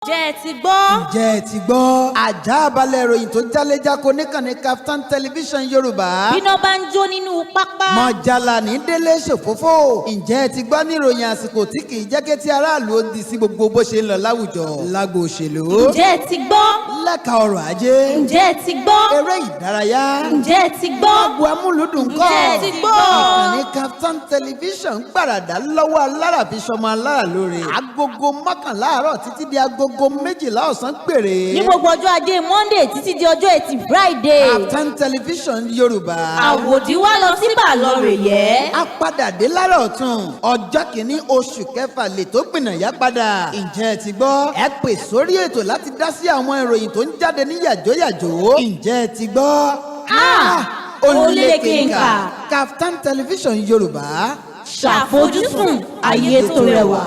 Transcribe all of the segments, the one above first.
Ǹjẹ́ ẹ ti gbọ́? Ǹjẹ́ ẹ ti gbọ́? Àjà balẹ̀ ìròyìn tó jálẹ́jáko níkànnì Kaftan Television Yorùbá. Bíná bá ń jó nínú pápá. Mọ̀jàlá ní délé ṣòfófó. Ǹjẹ́ ẹ ti gbọ́ ní ìròyìn àsìkò tí kì í jẹ́ kí tí aráàlú ó di sí gbogbo bó ṣe ń lọ láwùjọ? Lágbo òṣèlú. Ǹjẹ́ ẹ ti gbọ́? Lẹ́ka ọrọ̀ ajé. Ǹjẹ́ ẹ ti gbọ́? Eré ìdárayá. Ǹjẹ́ ẹ ti gbọ́? Agbo amúlùdùn kọ́. Ǹjẹ́ ẹ ti gbọ́? Ìkànnì Kaftan Television gbàràdà lọ́wọ́ alára fi ṣọmọ alára lóore. 11:00 àárọ̀ títí di 12:00 ọ̀sán péré. Ní gbogbo ọjọ́ ajé Monday títí di ọjọ́ ẹtì Friday. Kaftan Television Yorùbá. Àwòdì wá lọ sí bàlọ́rẹ̀ yẹ́. A padà dé lára ọ̀tún. Ọjọ́ 1 oṣù kẹfà lè tó gbìnàyà padà. Ǹjẹ́ ẹ ti gbọ́? Ẹ pè sórí ètò láti dá sí àwọn ìròyìn tó ń jáde ní yàjóyàjó. Ǹjẹ́ ẹ ti gbọ́? Ah! Ó Ó lékenkà. Kaftan Television Yorùbá. Ṣàfojúsùn ayé tó rẹwà.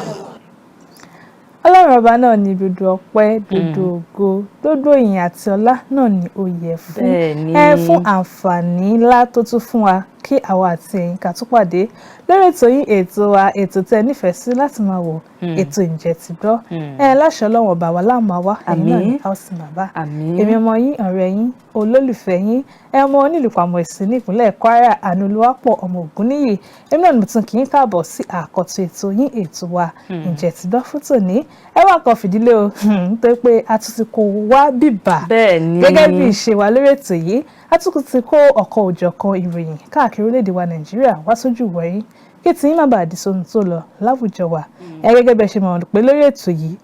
Ọlọ́run ọba náà ní gbogbo ọpẹ́, gbogbo ògo, gbogbo ìyìn àti ọlá náà ni ó yẹ fún ẹ fún àǹfààní ńlá tó tún fún wa kí àwa àti ẹ̀yin ká tún pàdé lórí ètò yìí, ètò wa, ètò tẹ́ nífẹ̀ẹ́ sí láti máa wò, ètò Ǹjẹ́ Ti Gbọ́. Ẹ láṣẹ Ọlọ́run ọba wa láàmú àwa, ẹ̀yin náà ni a ó sì máa bá. Èmi ọmọ yín, ọ̀rẹ́ yín, olólùfẹ́ yín, ẹ ọmọ onílùpàmọ̀ ìsìn ní ìpínlẹ̀ Kwara, Ànúolúwápọ̀ ọmọ Ògúnníyì, èmi náà ni mo tún kì í káàbọ̀ sí àkọ́tún ètò yín, ètò wa, Ǹjẹ́ Ti Gbọ́ fún tòní. Ẹ wá nǹkan fìdílé o, nítorí pé a tún ti kó wá bìbà gẹ́gẹ́ bí ìṣe wa lórí ètò yìí. A tún ti kó ọ̀kan òjọ̀kan ìròyìn káàkiri orílẹ̀-èdè wa Nàìjíríà wá sójú wọ̀nyí kí tí yín má bàa di sóhun tó lọ láwùjọ wa. Ẹ gẹ́gẹ́ bẹ́ẹ̀ ṣe mọ̀ pé lórí ètò yìí,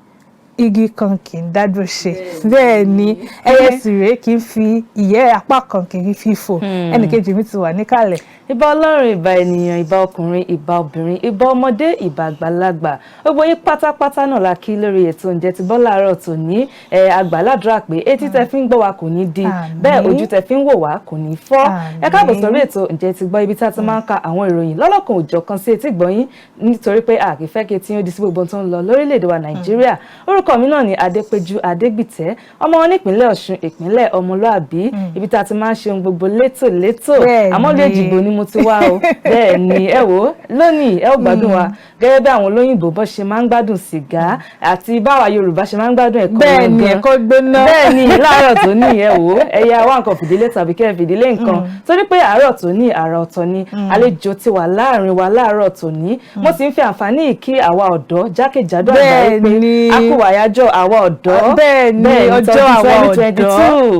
igi kan kì í dádúró ṣe, bẹ́ẹ̀ ni ẹyẹ sì rèé kì í fi ìyẹ́ apá kan kì í fi fò. Ẹnìkejì mi ti wà níkàlẹ̀. Ìbà Ọlọ́run, ìbà ènìyàn, ìbà ọkùnrin, ìbà obìnrin, ìbà ọmọdé, ìbà àgbàlagbà, gbogbo yín pátápátá náà la kí lórí ètò Ǹjẹ́ Ti Gbọ́ láàárọ̀ tòní. Ẹ àgbàládùra pé etí tẹ fi ń gbọ́ wa kò ní di, bẹ́ẹ̀ ojú tẹ fi ń wò wá kò ní fọ́. Ẹ káàbọ̀ sórí ètò Ǹjẹ́ Ti Gbọ́, ibi tí a ti máa ń ka àwọn ìròyìn lọ́lọ́kan òjọ̀kan sí etí gbọ́yìn, nítorí pé a kì í fẹ́ kí etí yín ó di sí gbogbo tó ń lọ lórílẹ̀‐èdè wa Nàìjíríà. Orúkọ mi náà ni Adépéjú Adégbìtẹ́, ọmọ wọn nípínlẹ̀ Ọ̀ṣun, ìpínlẹ̀ ọmọlúàbí, ibi tí a ti máa ń ṣe ohun gbogbo létòlétò. Àmọ́ lè jìgbò ni mo ti wá o. Bẹ́ẹ̀ ni, ẹ wò ó, lónìí ẹ ó gbádùn wa gẹ́gẹ́ bí àwọn olóyìnbó bó ṣe máa ń gbádùn sìgá àti báwa Yorùbá ṣe máa ń gbádùn ẹ̀kọ́. Bẹ́ẹ̀ ni, ẹ̀kọ́ gbóná. Bẹ́ẹ̀ ni, láàárọ̀ tó ní, ẹ wò ó, ẹ̀yà wá nǹkan fìdílé tàbí kẹ́ ẹ fìdílé nǹkan, torí pé àárọ̀ tó ní àrà ọ̀tọ̀ ni. Àlejò ti wà láàrin wa láàárọ̀ tó ní. Mo sì ń fi àǹfààní kí àwa ọ̀dọ́ jákèjádò àgbáyé pé a kú àyájọ́ àwa ọ̀dọ́. Bẹ́ẹ̀ ni, ọjọ́ àwa ọ̀dọ́.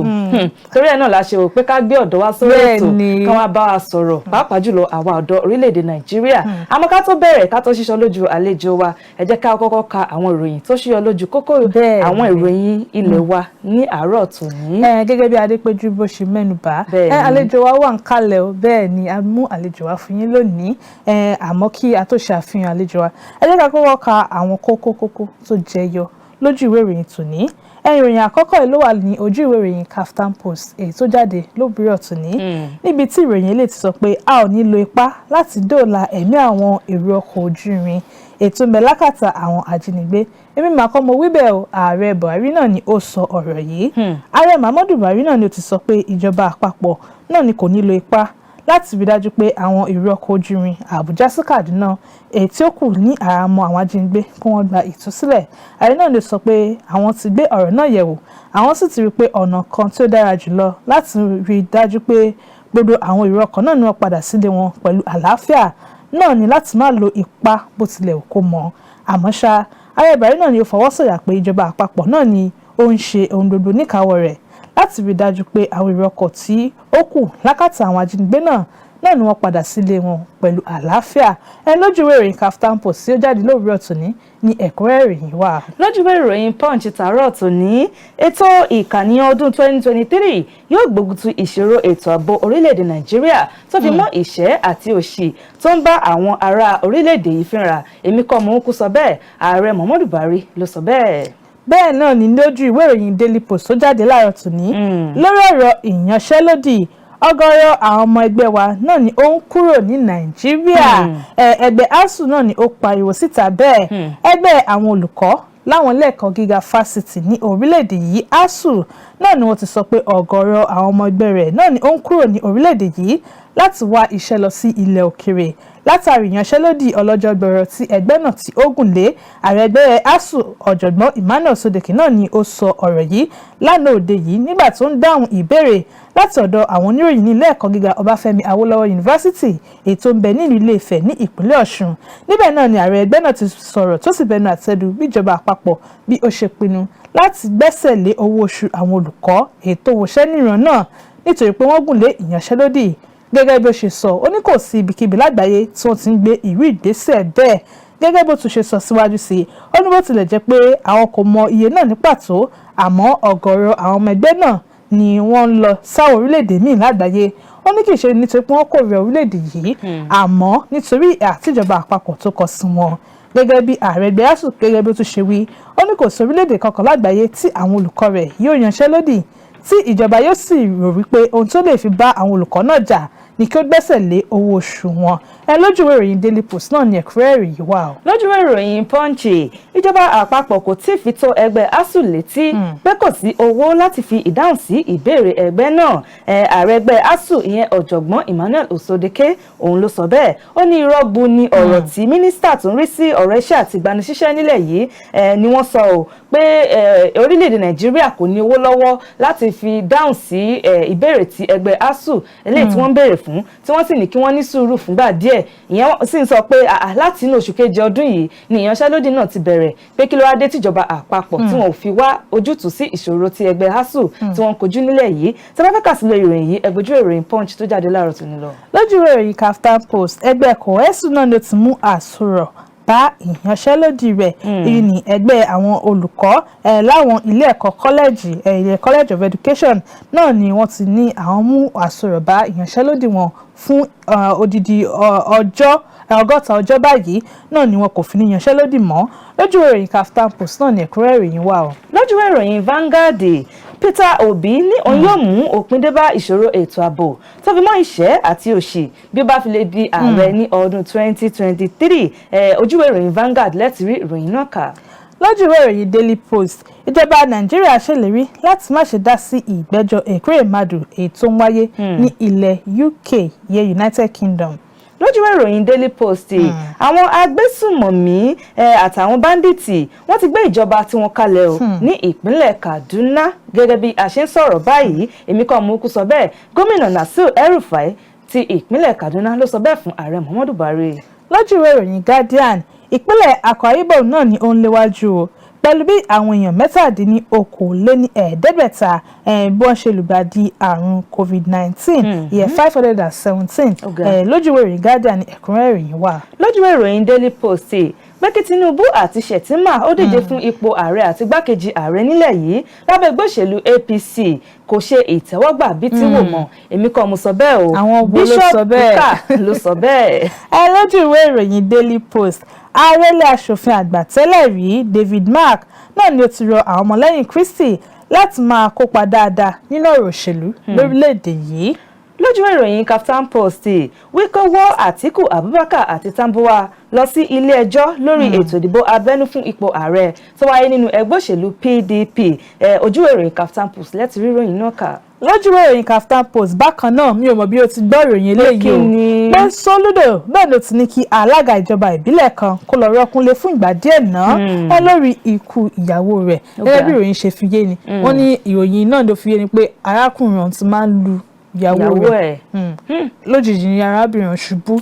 Torí ẹ̀ náà la ṣe wò pé ká gbé ọ̀dọ́ wá sórí ètò kí wọ́n bá wa sọ̀rọ̀, pàápàá jùlọ àwa ọ̀dọ́ orílẹ̀-èdè Nàìjíríà. Àmọ́ ká tó bẹ̀rẹ̀, ká tó ṣíṣọ lójú àlejò wa, ẹ jẹ́ ká kọ́kọ́ ka àwọn ìròyìn tó ṣíyọ lójú kókó àwọn ìròyìn ilé wa ní àárọ̀ tòní. Ẹ gẹ́gẹ́ bí Adépéjú bó ṣe mẹ́nu bà, ẹ àlejò wa wà ń kalẹ̀ o. Bẹ́ẹ̀ ni, a mú àlejò wa fún yín lónìí. Àmọ́ kí a tó ṣàfihàn àlejò wa, ẹ jẹ́ ká kọ́kọ́ ka àwọn kókó kókó tó jẹyọ lójú ìwé ìròyìn tòní. Ìròyìn àkọ́kọ́ yìí ló wà ní ojú ìwé ìròyìn Kaftan Post èyí tó jáde lówùúrọ̀ tòní, níbi tí ìròyìn eléyìí ti sọ pé a ò ní lo ipá láti dóòlà ẹ̀mí àwọn èrò ọkọ̀ ojú irin ètò mẹ́lákàtà àwọn ajínigbé. Èmi màá kọ́ mo wí bẹ́ẹ̀ o, Ààrẹ Buhari náà ni ó sọ ọ̀rọ̀ yìí. Ààrẹ Muhammadu Buhari náà ni ó ti sọ pé ìjọba àpapọ̀ náà ni kò ní lo ipá láti rí dájú pé àwọn èrò ọkọ̀ ojú irin Àbújá sí Kaduna èyí tí ó kù ní àhámọ́ àwọn ajínigbé kí wọ́n gba ìtúsílẹ̀. Ààrẹ náà lè sọ pé àwọn ti gbé ọ̀rọ̀ náà yẹ̀wò, àwọn sì ti rí i pé ọ̀nà kan tí ó dára jùlọ láti rí i dájú pé gbogbo àwọn èrò ọkọ̀ náà ni wọ́n padà sílé wọn pẹ̀lú àlàáfíà náà ni láti má lo ipá bó tilẹ̀ kó mọ́. Àmọ́ ṣá, ààrẹ Buhari náà ni ó fọwọ́ sọ̀yà pé ìjọba àpapọ̀ náà ni ó ń ṣe ohun gbogbo níkàáwọ́ rẹ̀ láti rí i dájú pé àwọn èrò ọkọ̀ tí ó kù lákàtà àwọn ajínigbé náà ni wọ́n padà sílé wọn pẹ̀lú àlàáfíà. Ẹ lójú ìwé ìròyìn Kaftan Post tí ó jáde lówùúrọ̀ tòní ní ẹ̀kúnrẹ́rẹ́ ìròyìn wà. Lójú ìwé ìròyìn Punch tàárọ̀ tòní, ètò ìkànìyàn ọdún 2023 yóò gbógun ti ìṣòro ètò ààbò orílẹ̀-èdè Nàìjíríà tó fi mọ́ ìṣẹ́ àti òṣì tó ń bá àwọn ará orílẹ̀-èdè yìí fínra. Èmi kọ́ mò ń kú sọ bẹ́ẹ̀, Ààrẹ Muhammadu Buhari ló sọ bẹ́ẹ̀. Bẹ́ẹ̀ náà ni lójú ìwé ìròyìn Daily Post tó jáde láàárọ̀ tòní, lórí ọ̀rọ̀ ìyanṣẹ́lódì, ọ̀gọ̀rọ̀ àwọn ọmọ ẹgbẹ́ wa náà ni ó ń kúrò ní Nàìjíríà. Ẹgbẹ́ ASUU náà ni ó pariwo síta bẹ́ẹ̀. Ẹgbẹ́ àwọn olùkọ́ láwọn ilé ẹ̀kọ́ gíga fásitì ní orílẹ̀-èdè yìí, ASUU náà ni wọ́n ti sọ pé ọ̀gọ̀rọ̀ àwọn ọmọ ẹgbẹ́ rẹ̀ náà ni ó ń kúrò ní orílẹ̀-èdè yìí. Láti wá iṣẹ́ lọ sí ilẹ̀ òkèèrè látàrí ìyanṣẹ́lódì ọlọ́jọ́ gbọrọ tí ẹgbẹ́ náà tí ó gùn lé. Ààrẹ ẹgbẹ́ ASUU, Ọ̀jọ̀gbọ́n Emmanuel Osodeke náà ni ó sọ ọ̀rọ̀ yìí lánàá òde yìí nígbà tó ń dáhùn ìbéèrè láti ọ̀dọ̀ àwọn oníròyìn ní ilé ẹ̀kọ́ gíga Ọbáfẹ́mi Awólọ́wọ̀ Yunifásítì èyí tó ń bẹ nílùú Ilé-Ifẹ̀ ní ìpínlẹ̀ Ọ̀ṣun. Níbẹ̀ náà ni ààrẹ ẹgbẹ́ náà ti sọ̀rọ̀ tó sì bẹnu àtẹ́lu bíjọba àpapọ̀ bí ó ṣe pinnu láti gbẹ́sẹ̀ lé owó oṣù àwọn olùkọ́ èyí tó wọṣẹ́ níran náà nítorí pé wọ́n gùn lé ìyanṣẹ́lódì. Gẹ́gẹ́ bí ó ṣe sọ, ó ní kò sí ibikíbi lágbàáyé tí wọ́n ti ń gbé irú ìgbésẹ̀ bẹ́ẹ̀. Gẹ́gẹ́ bó tún ṣe sọ síwájú sí i, ó ní bó tilẹ̀ jẹ́ pé àwọn kò mọ iye náà ní pàtó, àmọ́ ọ̀gọ̀rọ̀ àwọn ọmọ ẹgbẹ́ náà ni wọ́n ń lọ sáwọn orílẹ̀-èdè míì lágbàáyé. Ó ní kì í ṣe nítorí pé wọ́n kórìíra orílẹ̀-èdè yìí, àmọ́ nítorí àtìjọba àpapọ̀ tó kọ sí wọn. Gẹ́gẹ́ bí ààrẹ ẹgbẹ́ ASUU gẹ́gẹ́ bí ó tún ṣe wí, ó ní kò sí orílẹ̀-èdè kankan lágbàáyé tí àwọn olùkọ́ rẹ̀ yóò yanṣẹ́lódì tí ìjọba yóò sì rò wípé ohun tó lè fi bá àwọn olùkọ́ náà jà ní kí ó gbẹ́sẹ̀ lé owó oṣù wọn. Ẹ lójúwèé ìròyìn Daily Post náà ní ẹ̀kúnrẹ́rẹ́ yìí wà o. Lójúwé ìròyìn Punch, ìjọba àpapọ̀ kò tí ì fi tó ẹgbẹ́ ASUU létí pé kò sí owó láti fi ìdáhùn sí ìbéèrè ẹgbẹ́ náà. Ààrẹ ẹgbẹ́ ASUU, ìyẹn Ọ̀jọ̀gbọ́n Emmanuel Osodeke, òun ló sọ bẹ́ẹ̀. Ó ní irọ́ bu ni ọ̀rọ̀ tí mínísítà tó ń rí sí ọ̀rọ̀ iṣẹ́ àti ìgbanisíṣẹ́ nílẹ̀ yìí ni wọ́n sọ ọ́ pé orílẹ̀-èdè Nàìjíríà kò ní owó lọ́wọ́ láti fi dáhùn sí ìbéèrè tí ẹgbẹ́ ASUU eléyìí tí wọ́n ń béèrè fún, tí wọ́n sì ní kí wọ́n ní sùúrù fúngbà díẹ̀. Ìyẹn sì ń sọ pé láti inú oṣù keje ọdún yìí ni ìyanṣẹ́lódì náà ti bẹ̀rẹ̀, pé kí ló wá dé tíjọba àpapọ̀ tí wọn ò fi wá ojútùú sí ìṣòro tí ẹgbẹ́ ASUU tí wọ́n ń kojú nílẹ̀ yìí. Tí wọ́n fẹ́ kà sílẹ̀ ìròyìn yìí, ẹ gbójú ìròyìn Punch tó jáde láàárọ̀ tòní lọ. Lójú ìròyìn Kaftan Post, ẹgbẹ́ COEASU náà ló ti mú àsọ̀rọ̀ bá ìyanṣẹ́lódì rẹ̀. Èyí ni ẹgbẹ́ àwọn olùkọ́ láwọn ilé ẹ̀kọ́ kọ́lẹ́jì, ilé College of Education náà ni wọ́n ti ní àwọn mú àsọ̀rọ̀ bá ìyanṣẹ́lódì wọn fún odidi ọjọ́ 60 ọjọ́ báyìí náà ni wọn kò fi ní yanṣẹ́lódì mọ́. Lójú ìròyìn Kaftan Post náà ni ẹ̀kúnrẹ́rẹ́ ìròyìn wà o. Lójú ìròyìn Vanguard, Peter Obi ní òun yóò mú òpin dé bá ìṣòro ètò ààbò tó fi mọ́ ìṣẹ́ àti òṣì bí ó bá fi lè di ààrẹ ní ọdún 2023. Ojúwé ìròyìn Vanguard lẹ́tì rí ìròyìn náà kà. Lójú ìwé ìròyìn Daily Post, ìjọba Nàìjíríà ṣèlérí láti má ṣe dá sí ìgbẹ́jọ́ Ekweremadu èyí tó ń wáyé ní ilẹ̀ UK, ìyẹn United Kingdom. Lójú ìròyìn Daily Post, àwọn agbésùmọ̀mí àtàwọn bandits wọ́n ti gbé ìjọba tí wọ́n kalẹ̀ o ní ìpínlẹ̀ Kaduna gẹ́gẹ́ bí a ṣe ń sọ̀rọ̀ báyìí. Èmi kan mú kú sọ bẹ́ẹ̀, gómìnà Nasir El-Rufai ti ìpínlẹ̀ Kaduna ló sọ bẹ́ẹ̀ fún ààrẹ Muhammadu Buhari. Lójú ìwé ìròyìn Guardian, ìpínlẹ̀ Akwa Ibom náà ni ó ń léwájú o pẹ̀lú bí àwọn èèyàn 517 bí wọ́n ṣe lùgbàdì àrùn COVID-19, ìyẹn 517. Lójú ìwé ìròyìn Guardian ní ẹ̀kúnrẹ́rẹ́ ìròyìn wà. Lójú ìròyìn Daily Post, pé kí Tinubu àti Shettima ó díje fún ipò ààrẹ àti igbákejì ààrẹ nílẹ̀ yìí lábẹ́ ẹgbẹ́ òṣèlú APC kò ṣe ìtẹ́wọ́gbà bí tí wò mọ̀. Èmi kọ́ mo sọ bẹ́ẹ̀ o. Àwọn wo ló sọ bẹ́ẹ̀? Bishop Kukah ló sọ bẹ́ẹ̀. Ẹ lójú ìwé ìròyìn Daily Post, ààrẹ ilé aṣòfin àgbà tẹ́lẹ̀ rí David Mark náà ni ó ti rọ àwọn ọmọlẹ́yìn Kristi láti máa kópa dáadáa nínú ọ̀rọ̀ òṣèlú lórílẹ̀‐èdè yìí. Lójú ìròyìn Kaftan Post, Wike wọ́ Àtíkù Abubakar àti Tambuwal lọ sí ilé ẹjọ́ lórí ètò ìdìbò abẹ́nú fún ipò ààrẹ tó wáyé nínú ẹgbẹ́ òṣèlú PDP. Ojú ìròyìn Kaftan Post lẹ́tì rí ìròyìn náà kà. Lójú ìwé ìròyìn Kaftan Post bákan náà, mi ò mọ̀ bí o ti gbọ́ ìròyìn eléyìí o, pé Soludo bẹ́ẹ̀ ló ti ní kí alága ìjọba ìbílẹ̀ kan kó lọ rọ́kúnlé fún ìgbà díẹ̀ náà ẹ lórí ikú ìyàwó rẹ̀. Gẹ́gẹ́ bí ìròyìn ṣe fi yé ni, wọ́n ní ìròyìn náà ló fi yé ni pé arákùnrin ọ̀hún ti máa ń lu ìyàwó rẹ̀. Lójijì ni arábìnrin ṣubú,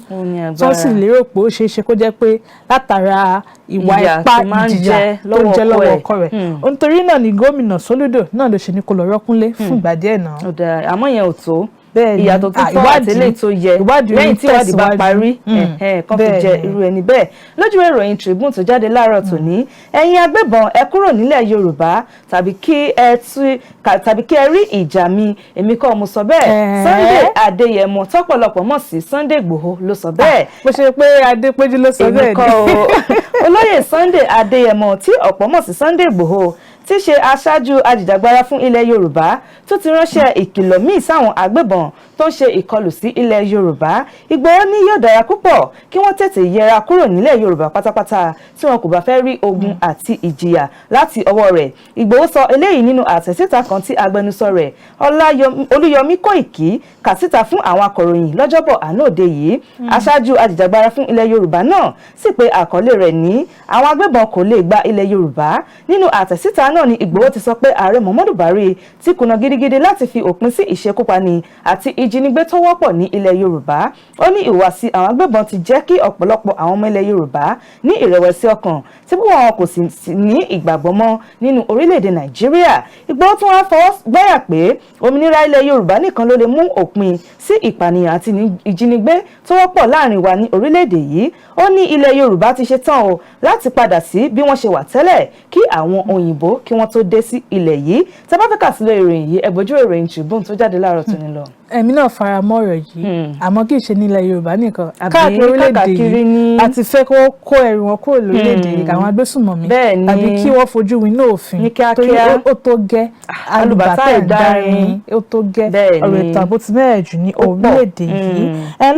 tó sì lérò pé ó ṣeé ṣe kó jẹ́ pé látara ìwà ipá ìjìyà tó ń jẹ́ lọ́wọ́ ọkọ rẹ̀. Nítorí náà ni gómìnà Soludo náà ló ṣe ní kó lọ rọ́kúnlé fún ìgbà díẹ̀ náà. Àmọ́ yẹn ò tó ìyàtọ̀ tó tọ́ àti eléyìí tó yẹ lẹ́yìn tí ìwádìí bá parí kan fi jẹ irú ẹni bẹ́ẹ̀. Lójú ìròyìn Tribune tó jáde láàárọ̀ tòní, ẹ̀yin agbébọn, ẹ kúrò nílẹ̀ Yorùbá tàbí kí ẹ rí ìjà mi. Èmi kọ́ mo sọ bẹ́ẹ̀, Sunday Adéyẹmọ tọ́pọ̀lọpọ̀ mọ̀ sí Sunday Ìgbòho ló sọ bẹ́ẹ̀. Bó ṣe pé Adépéjú ló sọ bẹ́ẹ̀ ni. Èmi kọ́ o. Olóyè Sunday Adéyẹmọ tí ọ̀pọ̀ mọ̀ sí Sunday Ìgbòho. tí í ṣe aṣáájú ajìjàgbara fún ilẹ̀ Yorùbá, tó ti ránṣẹ́ ìkìlọ̀ míì sáwọn agbébọn tó ń ṣe ìkọlù sí ilẹ̀ Yorùbá. Ìgbòho ní yóò dára púpọ̀ kí wọ́n tètè yẹra kúrò nílẹ̀ Yorùbá pátápátá tí wọn kò bá fẹ́ rí ogun àti ìjìyà láti ọwọ́ rẹ̀. Ìgbòho sọ eléyìí nínú àtẹ̀síta kan tí agbẹnusọ rẹ̀ Olúyọmí Kóìkí kà síta fún àwọn akọ̀ròyìn lọ́jọ́bọ̀ àná òde yìí. Aṣáájú ajìjàgbara fún ilẹ̀ Yorùbá náà sì pé àkọlé rẹ̀ ní àwọn agbébọn kò lè gba ilẹ̀ Yorùbá. Nínú àtẹ̀síta náà ni Ìgbòho ti sọ pé ààrẹ Muhammadu Buhari ti kùnà gidigidi láti fi òpin sí ìṣekúpani àti ìjínigbé tó wọ́pọ̀ ní ilẹ̀ Yorùbá. Ó ní ìhùwàsí àwọn agbébọn ti jẹ́ kí ọ̀pọ̀lọpọ̀ àwọn ọmọ ilẹ̀ Yorùbá ní ìrẹ̀wẹ̀sì ọkàn tí bí wọn kò sì ní ìgbàgbọ́ mọ́ nínú orílẹ̀-èdè Nàìjíríà. Ìgbòho tún wá fọwọ́ gbáyà pé òmìnira ilẹ̀ Yorùbá nìkan ló lè mú òpin sí ìpànìyàn àti ìjínigbé tó wọ́pọ̀ láàrin wa ní orílẹ̀-èdè yìí. Ó ní ilẹ̀ Yorùbá ti ṣe tán o láti padà sí bí wọ́n ṣe wà tẹ́lẹ̀ kí àwọn òyìnbó kí wọ́n tó dé sí ilẹ̀ yìí. Tẹ́ bá fẹ́ kà sílẹ̀ ìròyìn yìí, ẹ gbójú ìròyìn Tribune tó jáde láàárọ̀ tó ní lọ. Èmi náà fara mọ́ ọ̀rọ̀ yìí, àmọ́ kì í ṣe nílẹ̀ Yorùbá nìkan, káàkiri orílẹ̀-èdè yìí. Àti fẹ́ kó kó ẹrù wọn kúrò lórílẹ̀-èdè yìí, àwọn agbésùnmọ̀mí, tàbí kí wọ́n fojú winá òfin, torí ó tó gẹ́, alùbàtà ìdárin ó tó gẹ́. Ọ̀rọ̀ ètò ààbò ti mẹ́rẹ̀ jù ní orílẹ̀-èdè yìí.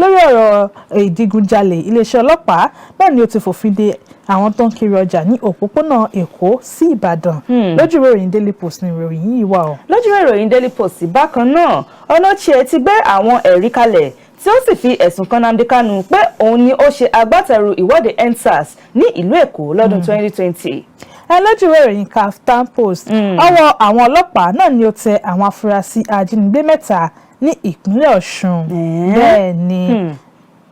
Lórí ọ̀rọ̀ ìdigunjalè, iléeṣẹ́ ọlọ́pàá náà ni ó ti fòfin de àwọn tó ń kiri ọjà ní òpópónà Èkó sí Ìbàdàn. Lójú ìwé ìròyìn Daily Post ni ìròyìn yìí wà o. Lójú ìwé ìròyìn Daily Post bákan náà, Onochie ti gbé àwọn ẹ̀rí kalẹ̀ tí ó sì fi ẹ̀sùn kan Nnamdi Kanu pé òun ni ó ṣe agbátẹrù ìwọ́de EndSARS ní ìlú Èkó lọ́dún 2020. Ẹ lójú ìwé ìròyìn Kaftan Post, ọwọ́ àwọn ọlọ́pàá náà ni ó tẹ àwọn afurasí ajínigbé 3 ní ìpínlẹ̀ Ọ̀ṣun. Bẹ́ẹ̀ ni,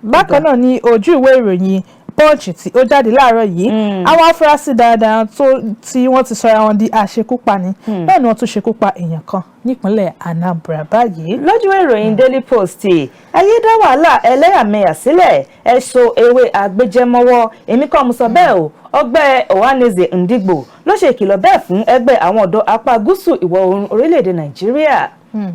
bákan náà ní ojú ìwé ìròyìn Punch tí ó jáde láàárọ̀ yìí, àwọn afurasí darandaran tó tí wọ́n ti sọra wọn di àṣekúpani bẹ́ẹ̀ ni wọ́n tún ṣekú pa èèyàn kan nípínlẹ̀ Anambra báyìí. Lójú ìròyìn Daily Post, ayé dá wàhálà ẹlẹ́yàmẹ̀yà sílẹ̀, ẹ so ewé agbẹjẹmọ́wọ́. Èmi kọ́ mo sọ bẹ́ẹ̀ o, ọgbẹ́ Ohanaeze Ndigbo ló ṣe ìkìlọ̀ bẹ́ẹ̀ fún ẹgbẹ́ àwọn ọ̀dọ́ apá gúúsù ìwọ̀ oòrùn orílẹ̀-èdè Nàìjíríà.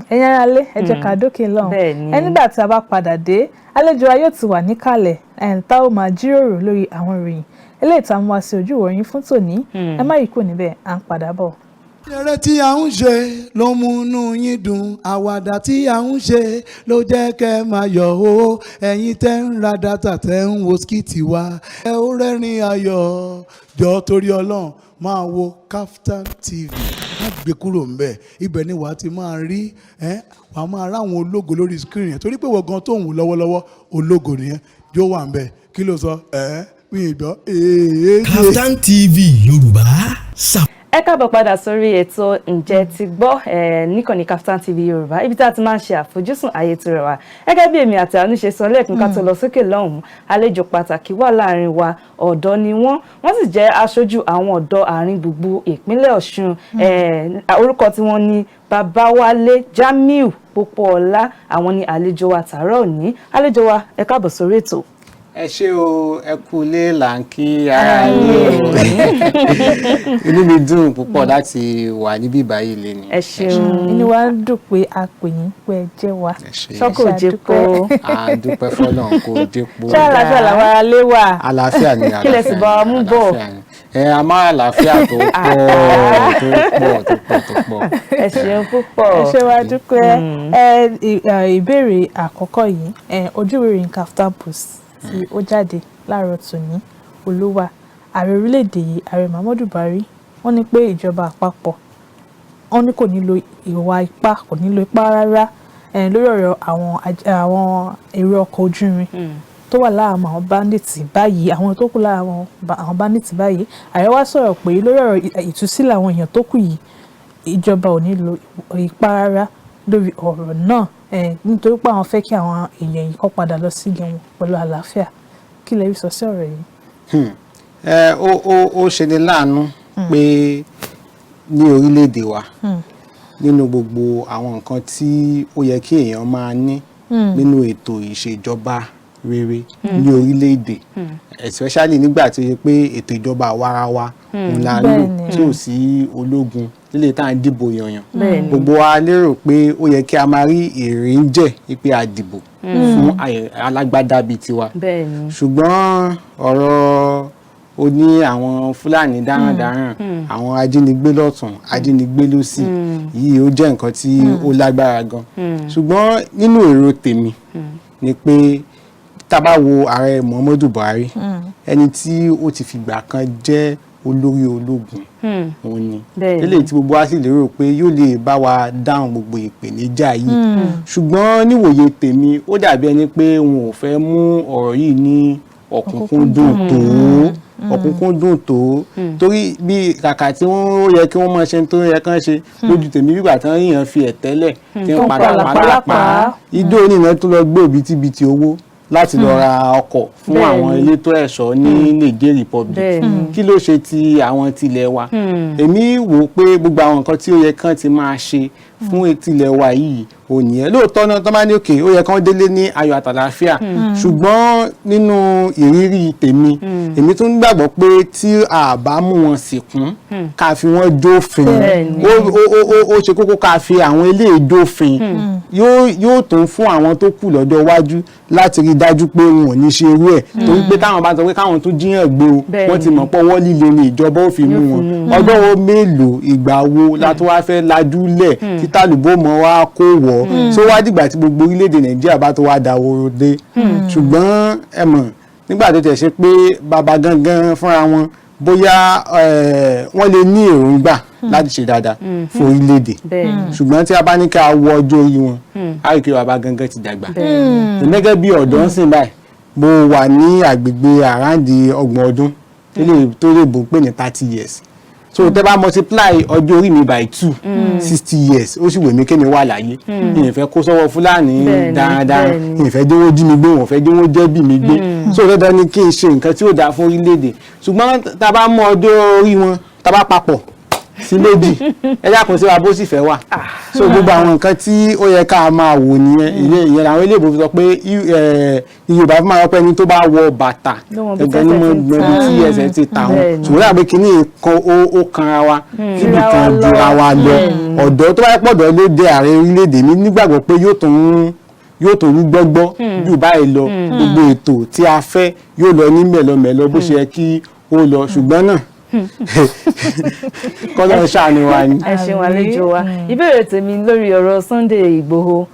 Ẹ̀yin ará lé, ẹ jẹ́ ká dókè lọ́hùn ẹ. Nígbà tí a bá padà dé, àlejò wa yóò ti wà níkàlẹ̀ ẹ̀ tá ó máa jíròrò lórí àwọn ìròyìn eléyìí tá a mú wá sí ojú ìwòran fún tòní. Ẹ má yí kúrò níbẹ̀, à ń padà bọ̀. Eré tí a ń ṣe ló mú inú yín dùn, àwàdà tí a ń ṣe ló jẹ́ kẹ́ máa yọ̀ o. Ẹ̀yin tẹ́ ń ra data, tẹ́ ń wo skit wa, ẹ ó rẹ́rìn ayọ̀ jọ. Torí Ọlọ́run, máa wo Kaftan TV, má gbé kúrò ńbẹ̀. Ibẹ̀ ni wàá ti máa rí ẹ́, wàá máa ráwọn ológo lórí screen yẹn, torí pé wọ́n gan tó ń wò lọ́wọ́lọ́wọ́, ológo nìyẹn yóò wà ńbẹ̀. Kí ló sọ ẹ́ mi ìgbọ́ èèyàn. Kaftan TV Yorùbá. Ẹ káàbọ̀ padà sórí ètò Ǹjẹ́ ti gbọ́ níkànnì Kaftan TV Yorùbá, ibi tí a ti máa ń ṣe àfojúsùn ayé tó rẹwà. Gẹ́gẹ́ bí èmi àti àánú ṣe sọ lẹ́ẹ̀kan ká tó lọ sókè lọ́hùn-ún, àlejò pàtàkì wà láàrin wa. Ọ̀dọ́ ni wọ́n, wọ́n sì jẹ́ aṣojú àwọn ọ̀dọ́ àárín gbùngbùn ìpínlẹ̀ Ọ̀ṣun. Orúkọ tí wọ́n ní Babáwálé Jamiu Pópóọlá. Àwọn ni àlejò wa tàárọ̀ òní. Àlejò wa, ẹ káàbọ̀ sórí ètò. Ẹ ṣé o, ẹ kú ilé là ń kí ara ilé o. Inú mi dùn púpọ̀ láti wà níbí báyìí léni. Ẹ ṣeun. Inú wa ń dùn pé a pè yín, pé ẹ jẹ́ wa. Ṣọ́kò jẹ́po. A dúpẹ́ fọ́lọ́run, kò jẹ́po. Ṣé àlàáfíà làwọn ará lé wà? Àlàáfíà ni, àlàáfíà. Kí lẹ sì bá wa mú bọ̀? Ẹ a máa àlàáfíà tó pọ̀, tó pọ̀, tó pọ̀, tó pọ̀. Ẹ ṣeun púpọ̀. Ẹ ṣe wá dúpẹ́. Ẹ ìbéèrè àkọ́kọ́ yìí, ojú ìwé ìròyìn Kaftan Post tí ó jáde láàárọ̀ tòní olówà, ààrẹ orílẹ̀-èdè yìí, ààrẹ Muhammadu Buhari, wọ́n ní pé ìjọba àpapọ̀, wọ́n ní kò nílò ìwà ipá, kò nílò ipá rárá lórí ọ̀rọ̀ àwọn èrò ọkọ̀ ojú irin tó wà láàmú àwọn bandits báyìí, àwọn tó kù láàmú àwọn bandits báyìí. Ààrẹ wá sọ̀rọ̀ pé lórí ọ̀rọ̀ ìtúsílẹ̀ àwọn èèyàn tó kù yìí, ìjọba ò nílò ipá rárá lórí ọ̀rọ̀ náà, nítorí pé àwọn fẹ́ kí àwọn èèyàn yìí kó padà lọ sílé wọn pẹ̀lú àlàáfíà. Kí lẹ rí sọ sí ọ̀rọ̀ yìí? Ó ṣeni láàánú pé ní orílẹ̀-èdè wa, nínú gbogbo àwọn nǹkan tí ó yẹ kí èèyàn máa ní nínú ètò ìṣèjọba rere ní orílẹ̀-èdè, especially nígbà tí ó yẹ pé ètò ìjọba àwarawa òun la ń lò, tí ò sí ológun nílé tá à ń dìbò yànyàn, gbogbo wa lérò pé ó yẹ kí a máa rí èrè ń jẹ pé a dìbò fún alágbádá bíi tiwa. Ṣùgbọ́n ọ̀rọ̀ Ó ní àwọn Fúlàní darandaran, àwọn ajínigbé lọ́tún, ajínigbé lósì yìí, ó jẹ́ nǹkan tí ó lágbára gan. Ṣùgbọ́n nínú èrò tèmi ni pé tá bá wo ààrẹ Muhammadu Buhari, ẹni tí ó ti fìgbà kan jẹ́ olórí ológun, òun ni eléyìí tí gbogbo wa sì lérò pé yóò lè bá wa dáhùn gbogbo ìpèníjà yìí. Ṣùgbọ́n níwòye tèmi, ó dàbí ẹni pé wọn ò fẹ́ mú ọ̀rọ̀ yìí ní ọ̀kúnkúndùn tó ọ̀kúnkúndùn tó, torí bí kàkà tí wọ́n ó yẹ kí wọ́n máa ṣe tó yẹ kán ṣe, lójú tèmi, bígbà tán yíyan fi ẹ̀tẹ́lẹ̀ tí ń padà pàlápàá ijó oníná tó lọ gbé òbítíbitì owó láti lọ ra ọkọ̀ fún àwọn elétò ẹ̀ṣọ́ ní Niger Republic. Kí ló ṣe ti àwọn tilẹ̀ wa? Èmi wò pé gbogbo àwọn nǹkan tí ó yẹ kán ti máa ṣe fún tilẹ̀ wa yìí ò nìyẹn. Lóòótọ́ náà, tó bá ní òkè, ó yẹ kán délé ní ayọ̀ àtàlàáfíà, ṣùgbọ́n nínú ìrírí tèmi, èmi tún gbàgbọ́ pé tí a bá mú wọn sìnkún, ká fi wọ́n jófin, ó ṣe kókó ká fi àwọn eléyìí jófin, yóò tún fún àwọn tó kù lọ́jọ́ iwájú láti rí i dájú pé wọn ò ní ṣe irú ẹ̀, torí pé táwọn bá sọ pé káwọn tún jíyàn gbé o, wọ́n ti mọ̀ pé ọwọ́ líle ni ìjọba ó fi mú wọn. Ọjọ́ wo mélòó, ìgbà wo la tó wá fẹ́ lajú lẹ̀ tí tálùbọ̀ mọ́ wá kó wọ̀ tó wá dìgbà tí gbogbo orílẹ̀-èdè Nàìjíríà bá tó wá dáwòrò dé? Ṣùgbọ́n ẹ mọ̀, nígbà tó tẹ̀ ṣe pé bàbá gangan fúnra wọn, bóyá wọ́n lè ní èròǹgbà láti ṣe dáadáa fún orílẹ̀-èdè, ṣùgbọ́n tí a bá ní ká wo ọjọ́ orí wọn, á rí i pé bàbá gangan ti dàgbà. Èmi gẹ́gẹ́ bí ọ̀dọ́ ń sìn báyìí, mo wà ní àgbègbè around 30 ọdún tó lè bò pé ní 30 years. So tẹ́ bá multiply ọjọ́ orí mi by 2, 60 years, ó sì wù mí kémi wà láyé. Mi ì fẹ́ kó sọ́wọ́ Fúlàní dáradára, mi ì fẹ́ jẹ́ wọ́n jí mi gbé, wọ́n fẹ́ jẹ́ wọ́n jẹ́bì mi gbé. So dandan ni kí n ṣe nǹkan tí ó dáa fún orílẹ̀-èdè. Ṣùgbọ́n tá a bá mú ọjọ́ orí wọn, tá a bá papọ̀ sí méjì, ẹ dákun, sí wa bó sì fẹ́ wà. So gbogbo àwọn nǹkan tí ó yẹ ká máa wò nìyẹn. Ilé ìyẹn làwọn ilé ìbò fi sọ pé Yorùbá fi máa sọ pé ẹni tó bá wọ bàtà ló mọ ibi ẹgbẹ́ ní tẹ́sẹ̀ mọ ti ń ibi tí ẹsẹ̀ ti tà wọ́n. Ṣùgbọ́n dàbí kínní kan ó kanra wa síbi Jura kan wa lọ. jura wa lọ. Ọ̀dọ́ tó bá yẹ pọ̀dọ̀ ló dé ààrẹ orílẹ̀-èdè mi, nígbàgbọ́ pé yóò tún rú gbọ́gbọ́ jù báyìí lọ. Gbogbo ètò tí a fẹ́ yóò lọ ní mẹ̀lọmẹ̀lọ bó ṣe yẹ kí ó lọ, ṣùgbọ́n náà kọ́lọ́ ṣàánú wa ni. Ẹ ṣeun, àlejò wa. Ìbéèrè tèmi lórí ọ̀rọ̀ Sunday Ìgbòho,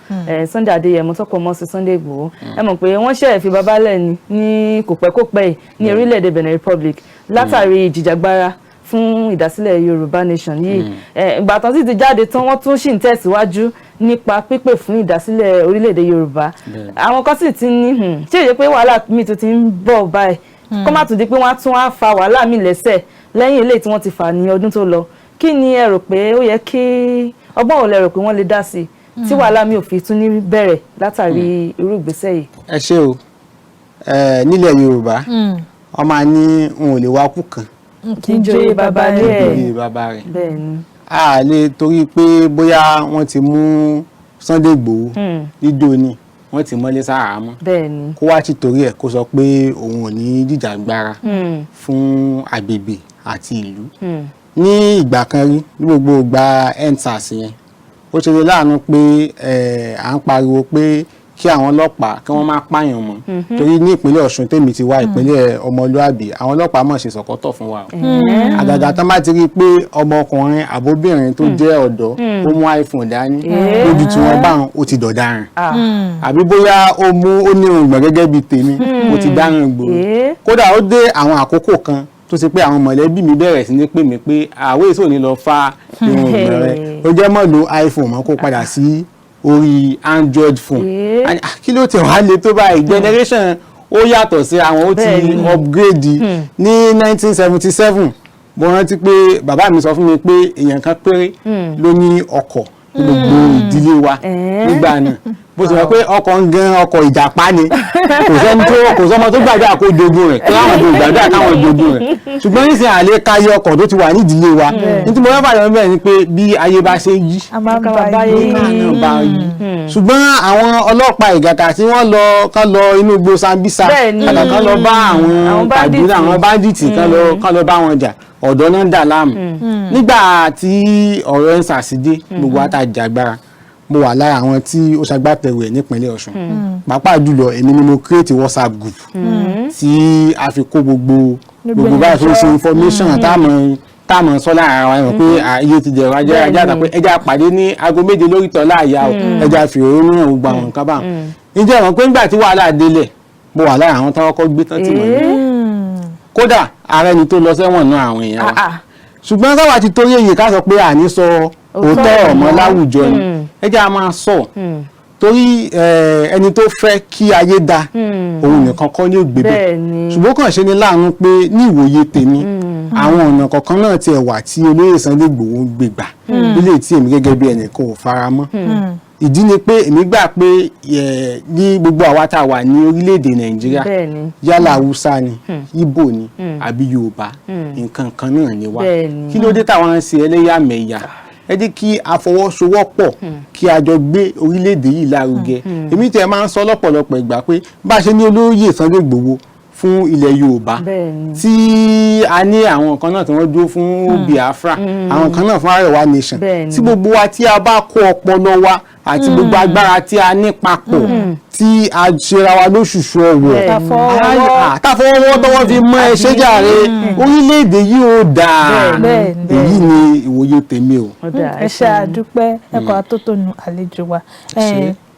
Sunday Adéyẹmọ tọkọ mọ́ sí Sunday Ìgbòho. Ẹ mọ̀ pé wọ́n ṣe fi babalẹ̀ ní ní kò pẹ́ kò pẹ́ yìí ní orílẹ̀-èdè Benin Republic látàrí ìjìjàgbara fún ìdásílẹ̀ Yorùbá Nation yìí. Ìgbà tán sì ti jáde tán, wọ́n tún sì ń tẹ̀síwájú nípa pípè fún ìdásílẹ̀ orílẹ̀-èdè Yorùbá. Àwọn kan sì ti ní ṣé ìyẹ pé wàhálà míì tó ti ń bọ̀ báyìí, kó má tún di pé wọ́n á tún á fa wàhálà míì lẹ́sẹ̀ lẹ́yìn eléyìí tí wọ́n ti fà ní ọdún tó lọ. Kí ni ẹ rò pé ó yẹ kí, ọgbọ́n wo lẹ rò pé wọ́n lè dá sí tí wàhálà mi ò fi tún ní bẹ̀rẹ̀ látàrí irú ìgbésẹ̀ yìí? Ẹ ṣé o. Nílẹ̀ Yorùbá, wọ́n máa ní n ò lè wá kú kan kí n joyè bàbá rẹ̀. Lórí bàbá rẹ̀. A lè torí pé bóyá wọ́n ti mú Sunday Igboho níjó ni wọ́n ti mọ́lé sáhàámọ́, kó wá ti torí ẹ̀ kó sọ pé òun ò ní jìjàgbara fún agbègbè àti ìlú. Ní ìgbà kan rí, ní gbogbo ìgbà EndSARS yẹn, ó ṣe lè láàánú pé à ń pariwo pé kí àwọn ọlọ́pàá kí wọ́n má pààyàn mọ́, torí ní ìpínlẹ̀ Ọ̀ṣun tèmi ti wá, ìpínlẹ̀ ọmọlúàbí, àwọn ọlọ́pàá mọ̀ ṣe sọ̀kọ́tọ̀ fún wa o. Àgàgà tán bá ti rí i pé ọmọkùnrin àbóbìnrin tó jẹ́ ọ̀dọ́ ó mú iPhone dání, lójú tí wọ́n bá wọn, ó ti dọ̀daràn. Àbí bóyá ó mú ó ní irùngbọ̀n gẹ́gẹ́ bíi tèmi, ó ti dáràn gbòòrò. Kódà ó dé àwọn àkókò kan tó ṣe pé àwọn mọ̀lẹ́bí mi bẹ̀rẹ̀ sí ní pè mí pé àwọ̀ èso ní lọ fa irùngbọ̀n rẹ̀, ó jẹ́ mọ́ lo iPhone mọ́, kó padà sí orí Android phone. And, ah, kí ló tẹ̀ wá le tó báyìí? Generation ó yàtọ̀ sí àwọn, ó ti upgrade. Ní 1977, mo rántí pé bàbá mi sọ fún mi pé èèyàn kan péré ló ní ọkọ̀ ní gbogbo ìdílé wa nígbà náà, bó ti wọ́n pé ọkọ̀ ń gan ọkọ̀ ìjàpá ni. Kò sẹ́ni tó, kò sọ́mọ tó gbàdúrà kó jogún rẹ̀, tó láwọn tó gbàdúrà káwọn jogún rẹ̀. Ṣùgbọ́n nísìnyí, àlè káyé ọkọ̀ tó ti wà nídìílé wa. Nítorí mo fẹ́ fàyọ̀ bẹ́ẹ̀ ni pé bí ayé bá ṣe yí, a máa ń ká bá bá yí. yí. náà bá yí. Ṣùgbọ́n àwọn ọlọ́pàá ìgàkà tí wọ́n lọ kán lọ inú igbó Sambisa, kàkà kán lọ bá àwọn Àwọn tàbí bandits. àwọn bandits, kán lọ bá wọn jà, ọ̀dọ́ náà ń dà láàmú. Nígbà tí ọ̀rọ̀ EndSARS dé, gbogbo àtàjàgbara, mo wà lára àwọn tí ó ṣagbátẹrù ẹ̀ nípínlẹ̀ Ọ̀ṣun. Pàápàá jùlọ, èmi ni mo create WhatsApp group tí a fi kó gbogbo Gbogbo bá a ṣe ń ṣe information táàmù sọ láàrin ara wa, mọ̀ pé iye ti dẹ̀rọ ajá ajá àtàpé ẹja pàdé ní aago 7 lórí tọ́lá àyà o, ẹja fi òórùn náà gbogbo àwọn nǹkan báwọn. Ǹjẹ́ ẹ mọ̀ pé nígbà tí wàhálà délẹ̀, mo wà lára àwọn táwọn kọ́ gbé tán tì wọ́n ní. Kódà ààrẹ ni tó lọ sẹ́wọ̀n náà àwọn èèyàn wa. Ṣùgbọ́n sáwà ti torí èyí ká sọ pé àní sọ òótọ́ ọ̀rọ̀ mọ́ láwùjọ ni, ẹ jẹ́ a máa sọ, torí ẹni tó fẹ́ kí ayé da, òun nìkan kọ́ ní ògbé bẹ́ẹ̀. Ṣùgbọ́n kàn ṣe ni láàánú pé ní ìwòye tèmi, àwọn ọ̀nà kọ̀ọ̀kan náà tiẹ̀ wà tí olóyè Sunday Igboho ń gbé gbà nílé tí èmi gẹ́gẹ́ bí ẹnìkan ò fara mọ́. Ìdí ni pé èmi gbà pé ní gbogbo àwa tá a wà ní orílẹ̀-èdè Nàìjíríà, yálà Haúsá ni, Ìgbò ni àbí Yorùbá, nǹkan kan náà ni wá. Kí ló dé táwọn ń ṣe ẹlẹ́yàmẹ̀yà? Ẹ jẹ́ kí a fọwọ́sowọ́pọ̀ kí a jọ gbé orílẹ̀-èdè yìí lárugẹ. Èmi tẹ̀ máa ń sọ lọ́pọ̀lọpọ̀ ìgbà pé bá a ṣe ní olóyè Sunday Igboho fún ilẹ̀ Yorùbá, tí a ní àwọn kan náà tí wọ́n dúró fún Biafra, àwọn kan náà fún Arewa nation, tí gbogbo wa tí a bá kó ọpọlọ wa àti gbogbo agbára tí a ní papọ̀, tí a ṣera wa lóṣùṣù ọwọ̀, táfọwọ́wọ́ tọwọ́ fi mọ́ ẹ ṣé jàre, orílẹ̀-èdè yìí ó dáa. Èyí ni ìwòye tèmi o. Ẹ ṣe, àdúpẹ́ ẹ̀kọ́ atótónu àlejò wa.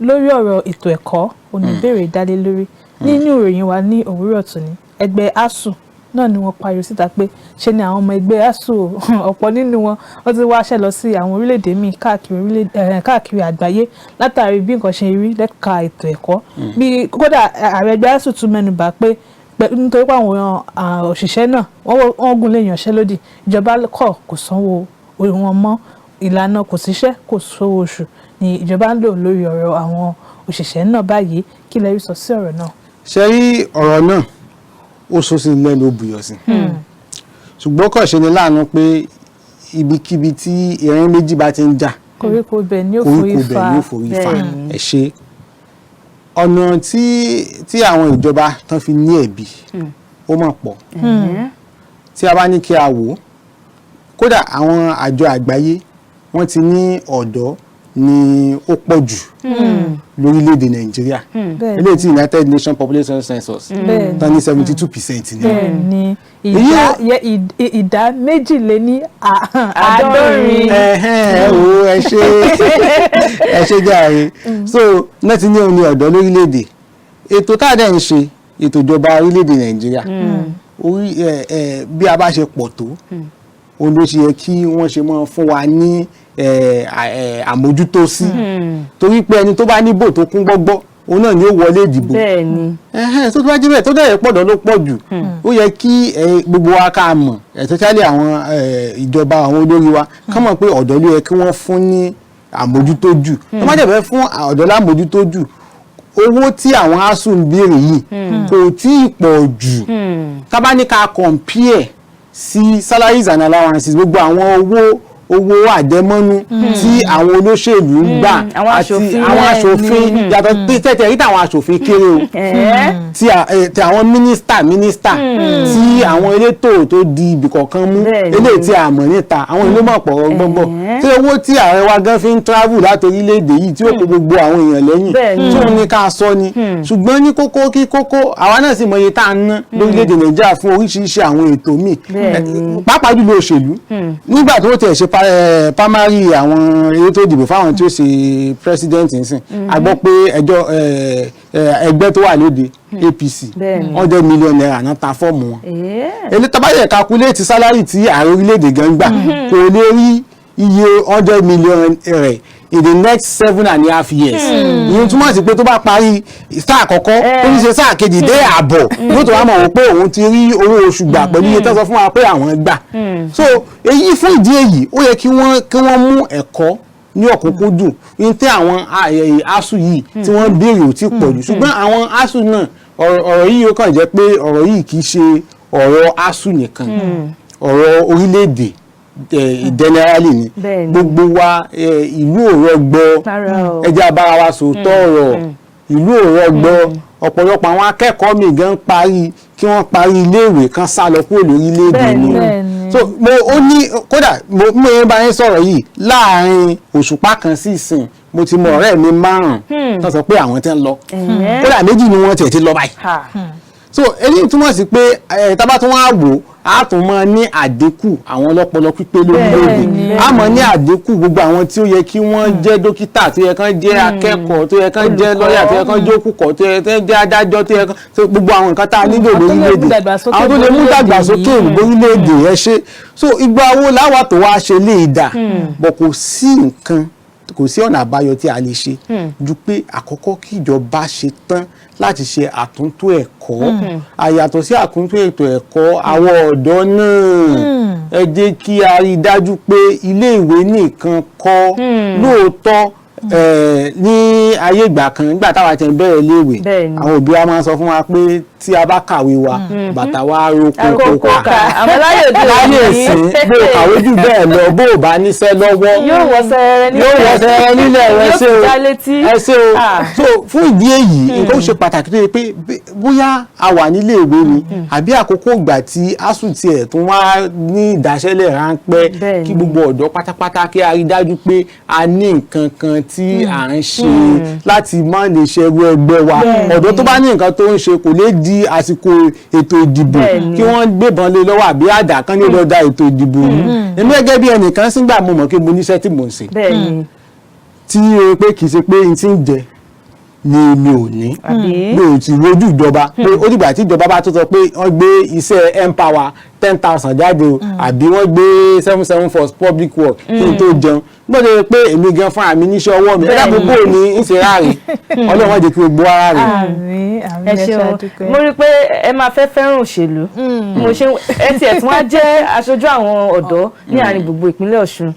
Lórí ọ̀rọ̀ ètò ẹ̀kọ́ oníbèrè dálé lórí nínú ìròyìn wa ní òwúrọ̀ tòní, ẹgbẹ́ ASUU náà ni wọ́n pariwo síta pé ṣe ni àwọn ọmọ ẹgbẹ́ ASUU, ọ̀pọ̀ nínú wọn, wọ́n ti wáṣẹ́ lọ sí àwọn orílẹ̀-èdè míì káàkiri àgbáyé látàrí bí nǹkan ṣe rí lẹ́ka ètò ẹ̀kọ́. Bí kódà ààrẹ ẹgbẹ́ ASUU tún mẹ́nu bà pé nítorí pé àwọn òṣìṣẹ́ náà wọ́n gùn lé ìyanṣẹ́lódì, ìjọba kọ̀ kò sanwó wọn mọ́. Ìlànà kò síṣẹ́ kò sówó oṣù ni ìjọba ń lò lórí ọ̀rọ̀ àwọn òṣìṣẹ́ náà báyìí. Kí lẹ rí sọ sí ọ̀rọ̀ náà? Ṣe rí ọ̀rọ̀ náà, ó sọ sí lẹ́nu, ó bùyọ̀ sí, ṣùgbọ́n kàn ṣe ni láàánú pé ibikíbi tí erin méjì bá ti ń jà, koríko bẹ̀ ni ó forí koríko fa. Bẹ̀ ni ó forí fa. Ẹ ṣe ọ̀nà tí àwọn ìjọba tán fi ní ẹ̀bi, ó mọ̀ pọ̀. Tí a bá ní kí a wò ó, kódà àwọn àjọ àgbáyé wọ́n ti ní ọ̀dọ́ ni ó pọ̀ jù lórílẹ̀‐èdè Nàìjíríà, eléyìí tí United Nations Population Census tán ní 72% ni. Bẹ́ẹ̀ ni, ìdá 72. Ẹ̀hẹ́n, ẹ wo, ẹ ṣe, ẹ ṣe jàre. So náà ti ní òun ní ọ̀dọ́ lórílẹ̀‐èdè. Ètò tá a dẹ̀ ń ṣe, ètò ìjọba orílẹ̀‐èdè Nàìjíríà, orí ẹ ẹ bí a bá ṣe pọ̀ tó, òun ló ṣe yẹ kí wọ́n ṣe máa fún wa ní àmójútó sí, torí pé ẹni tó bá níbò tó kún gbọ́gbọ́, òun náà ni ó wọlé ìdìbò. Ẹhẹ́n, tó bá jẹ́ bẹ́ẹ̀, tó dẹ̀ pọ̀dọ̀ ló pọ̀ jù, ó yẹ kí gbogbo wa ká mọ̀, especially àwọn ìjọba, àwọn olórí wa, ká mọ̀ pé ọ̀dọ́ ló yẹ kí wọ́n fún ní àmójútó jù. Wọ́n má dẹ̀ fẹ́ fún ọ̀dọ́ lámójútó jù, owó tí àwọn ASUU ń béèrè yìí kò tí ì pọ̀ jù. Tá bá ní ká compare sí salaries and allowances, gbogbo àwọn owó àjẹmọ́nú tí àwọn olóṣèlú ń gbà Àwọn àti aṣòfin. àwọn aṣòfin, yàtọ̀ tẹ̀tẹ̀ rí tàwọn aṣòfin kéré o, tí àwọn mínísítà tí àwọn elétò tó di ibì kọ̀ọ̀kan mú, eléyìí tí a mọ̀ níta, àwọn ìlú mọ̀ pọ̀ gbọ́ngbọ́n, tí owó tí ààrẹ wa gan fi ń travel láti orílẹ̀-èdè yìí, tí ó kó gbogbo àwọn èèyàn lẹ́yìn, tí òun ní ká sọ ni. Ṣùgbọ́n ní kókó kí kókó, àwa náà sì mọ iye tá a ná lórílẹ̀-èdè Nàìjíríà fún oríṣiríṣi àwọn ètò míì, pàápàá jùlọ òṣèlú. Nígbà tó tiẹ̀ ṣe primary àwọn elétò ìdìbò fáwọn tí ó ṣe president nsìn, a gbọ́ pé ẹjọ́ ẹgbẹ́ tó wà lóde, APC, ₦100 million náà ta fọ́ọ̀mù wọn. Èlé tá bá yẹ calculate salary tí ààrẹ orílẹ̀-èdè gan gbà, kò lè rí iye 100 million rẹ̀ in the next 7.5 years. Ìyẹn túmọ̀ sí pé tó bá parí sáà àkọ́kọ́, tó ní ṣe sáà kejì dé ààbọ̀, yóò tó wá mọ̀ wọ́n pé òun ti rí owó oṣù gbà pẹ̀lú iye tó sọ fún wa pé àwọn gbà. So èyí, fún ìdí èyí, ó yẹ kí wọ́n mú ẹ̀kọ́ ní ọ̀kúnkúndùn ní tí àwọn ASUU yìí tí wọ́n béèrè ò tí pọ̀ jù. Ṣùgbọ́n àwọn ASUU náà, ọ̀rọ̀ yìí ó kàn jẹ́ pé ọ̀rọ̀ yìí kì í ṣe ọ̀rọ̀ ASUU nìkan, ọ̀rọ̀ orílẹ̀-èdè generally ni. Gbogbo wa, ìlú ò rọgbọ. Rárá o. Ẹ jẹ́ a bára wa sòótọ́ ọ̀rọ̀, ìlú ò rọgbọ. Ọ̀pọ̀lọpọ̀ àwọn akẹ́kọ̀ọ́ mi gan parí, kí wọ́n parí iléèwé kan, sá lọ kúrò lórílẹ̀-èdè ni. So mo ó ní kódà mo yẹn bá yín sọ̀rọ̀ yìí, láàrin òṣùpá kan sí ìsìn, mo ti mọ ọ̀rẹ́ mi márùn-ún tó sọ pé àwọn ti ń lọ. Kódà méjì ni wọ́n tiẹ̀ ti lọ báyìí. So eléyìí túmọ̀ sí pé tá bá tún wá wò, á tún máa ní àdínkù àwọn ọlọ́pọlọ pípé lórílẹ̀‐èdè, á máa ní àdínkù gbogbo àwọn tí ó yẹ kí wọ́n jẹ́ dókítà, tó yẹ kán jẹ́ akẹ́kọ̀ọ́, tó yẹ kán jẹ́ lọ́yà, tó yẹ kán jẹ́ òkùkọ̀, tó yẹ kán jẹ́ adájọ́, tó yẹ kán gbogbo àwọn nǹkan tá a nílò lórílẹ̀‐èdè, àwọn tó lè mú dàgbàsókè lórílẹ̀‐èdè. Ẹ ṣe. So ìgbà wo láwa tó wá ṣe lè dà bọ̀? Kò sí nǹkan, kò sí ọ̀nà àbáyọ tí a lè ṣe ju pé àkọ́kọ́, kí ìjọba ṣe tán láti ṣe àtúntò ẹ̀kọ́. Àyàtọ̀ sí àtúntò ètò ẹ̀kọ́, àwọn ọ̀dọ́ náà, ẹ jẹ́ kí a rí i dájú pé ilé ìwé nìkan kọ́. Lóòótọ́, ní ayé ìgbà kan, nígbà táwa ti ń bẹ̀rẹ̀ iléèwé, àwọn òbí wa máa ń sọ fún wa pé tí a bá kàwé wa, bàtà wa ro kókó ká. Àmọ́ láyé òde Láyé ìsìn, bó o kàwé jù bẹ́ẹ̀ lọ, bó o bá níṣẹ́ lọ́wọ́, yóò wọ sẹ́rẹ́ nílẹ̀, yóò wọ sẹ́rẹ́ nílẹ̀ rẹ. Ṣé o ẹ ṣe o. So fún ìdí èyí, nǹkan ó ṣe pàtàkì tó yẹ pé bóyá a wà nílé ìwé ni àbí àkókò ìgbà tí ASUU tiẹ̀ tún wá ní ìdáṣẹ́lẹ̀ ráńpẹ́, kí gbogbo ọ̀dọ́ pátápátá kí a rí dájú pé a ní nǹkan kan tí à ń ṣe láti má lè ṣerú ẹgbẹ́ wa. Ọ̀dọ́ tó bá ní nǹkan tó ń ṣe, kò lè di àsìkò ètò ìdìbò kí wọ́n gbébọn lé lọ́wọ́ àbí àdá kan ní lọ́ọ́ da ètò ìdìbò rú. Èmi gẹ́gẹ́ bí ẹnìkan sígbà, mo mọ̀ pé mo níṣẹ́ tí mò ń ṣe, tí o pé kì í ṣe pé n ti ń jẹ ni mi ò ní, mi ò ti rojú ìjọba pé ó dìgbà tí ìjọba bá tó sọ pé wọ́n gbé iṣẹ́ N-Power 10,000 jáde o, àbí wọ́n gbé 774 public work, kí n tó jẹun. Gbọ́dọ̀ pé èmi gan fún àmì níṣẹ́ ọwọ́ mi, ẹ̀dá gbogbo ní ń ṣe ráàrin. Ọlọ́run jẹ́ kí gbogbo ara rẹ̀. Àmín, àmín. Ẹ ṣeun. Mo rí i pé ẹ máa fẹ́ fẹ́ràn òṣèlú. Mo ṣe ẹ tiẹ̀ tí wọ́n á jẹ́ aṣojú àwọn ọ̀dọ́ ní àárín gbogbo ìpínlẹ̀ Ọ̀ṣun.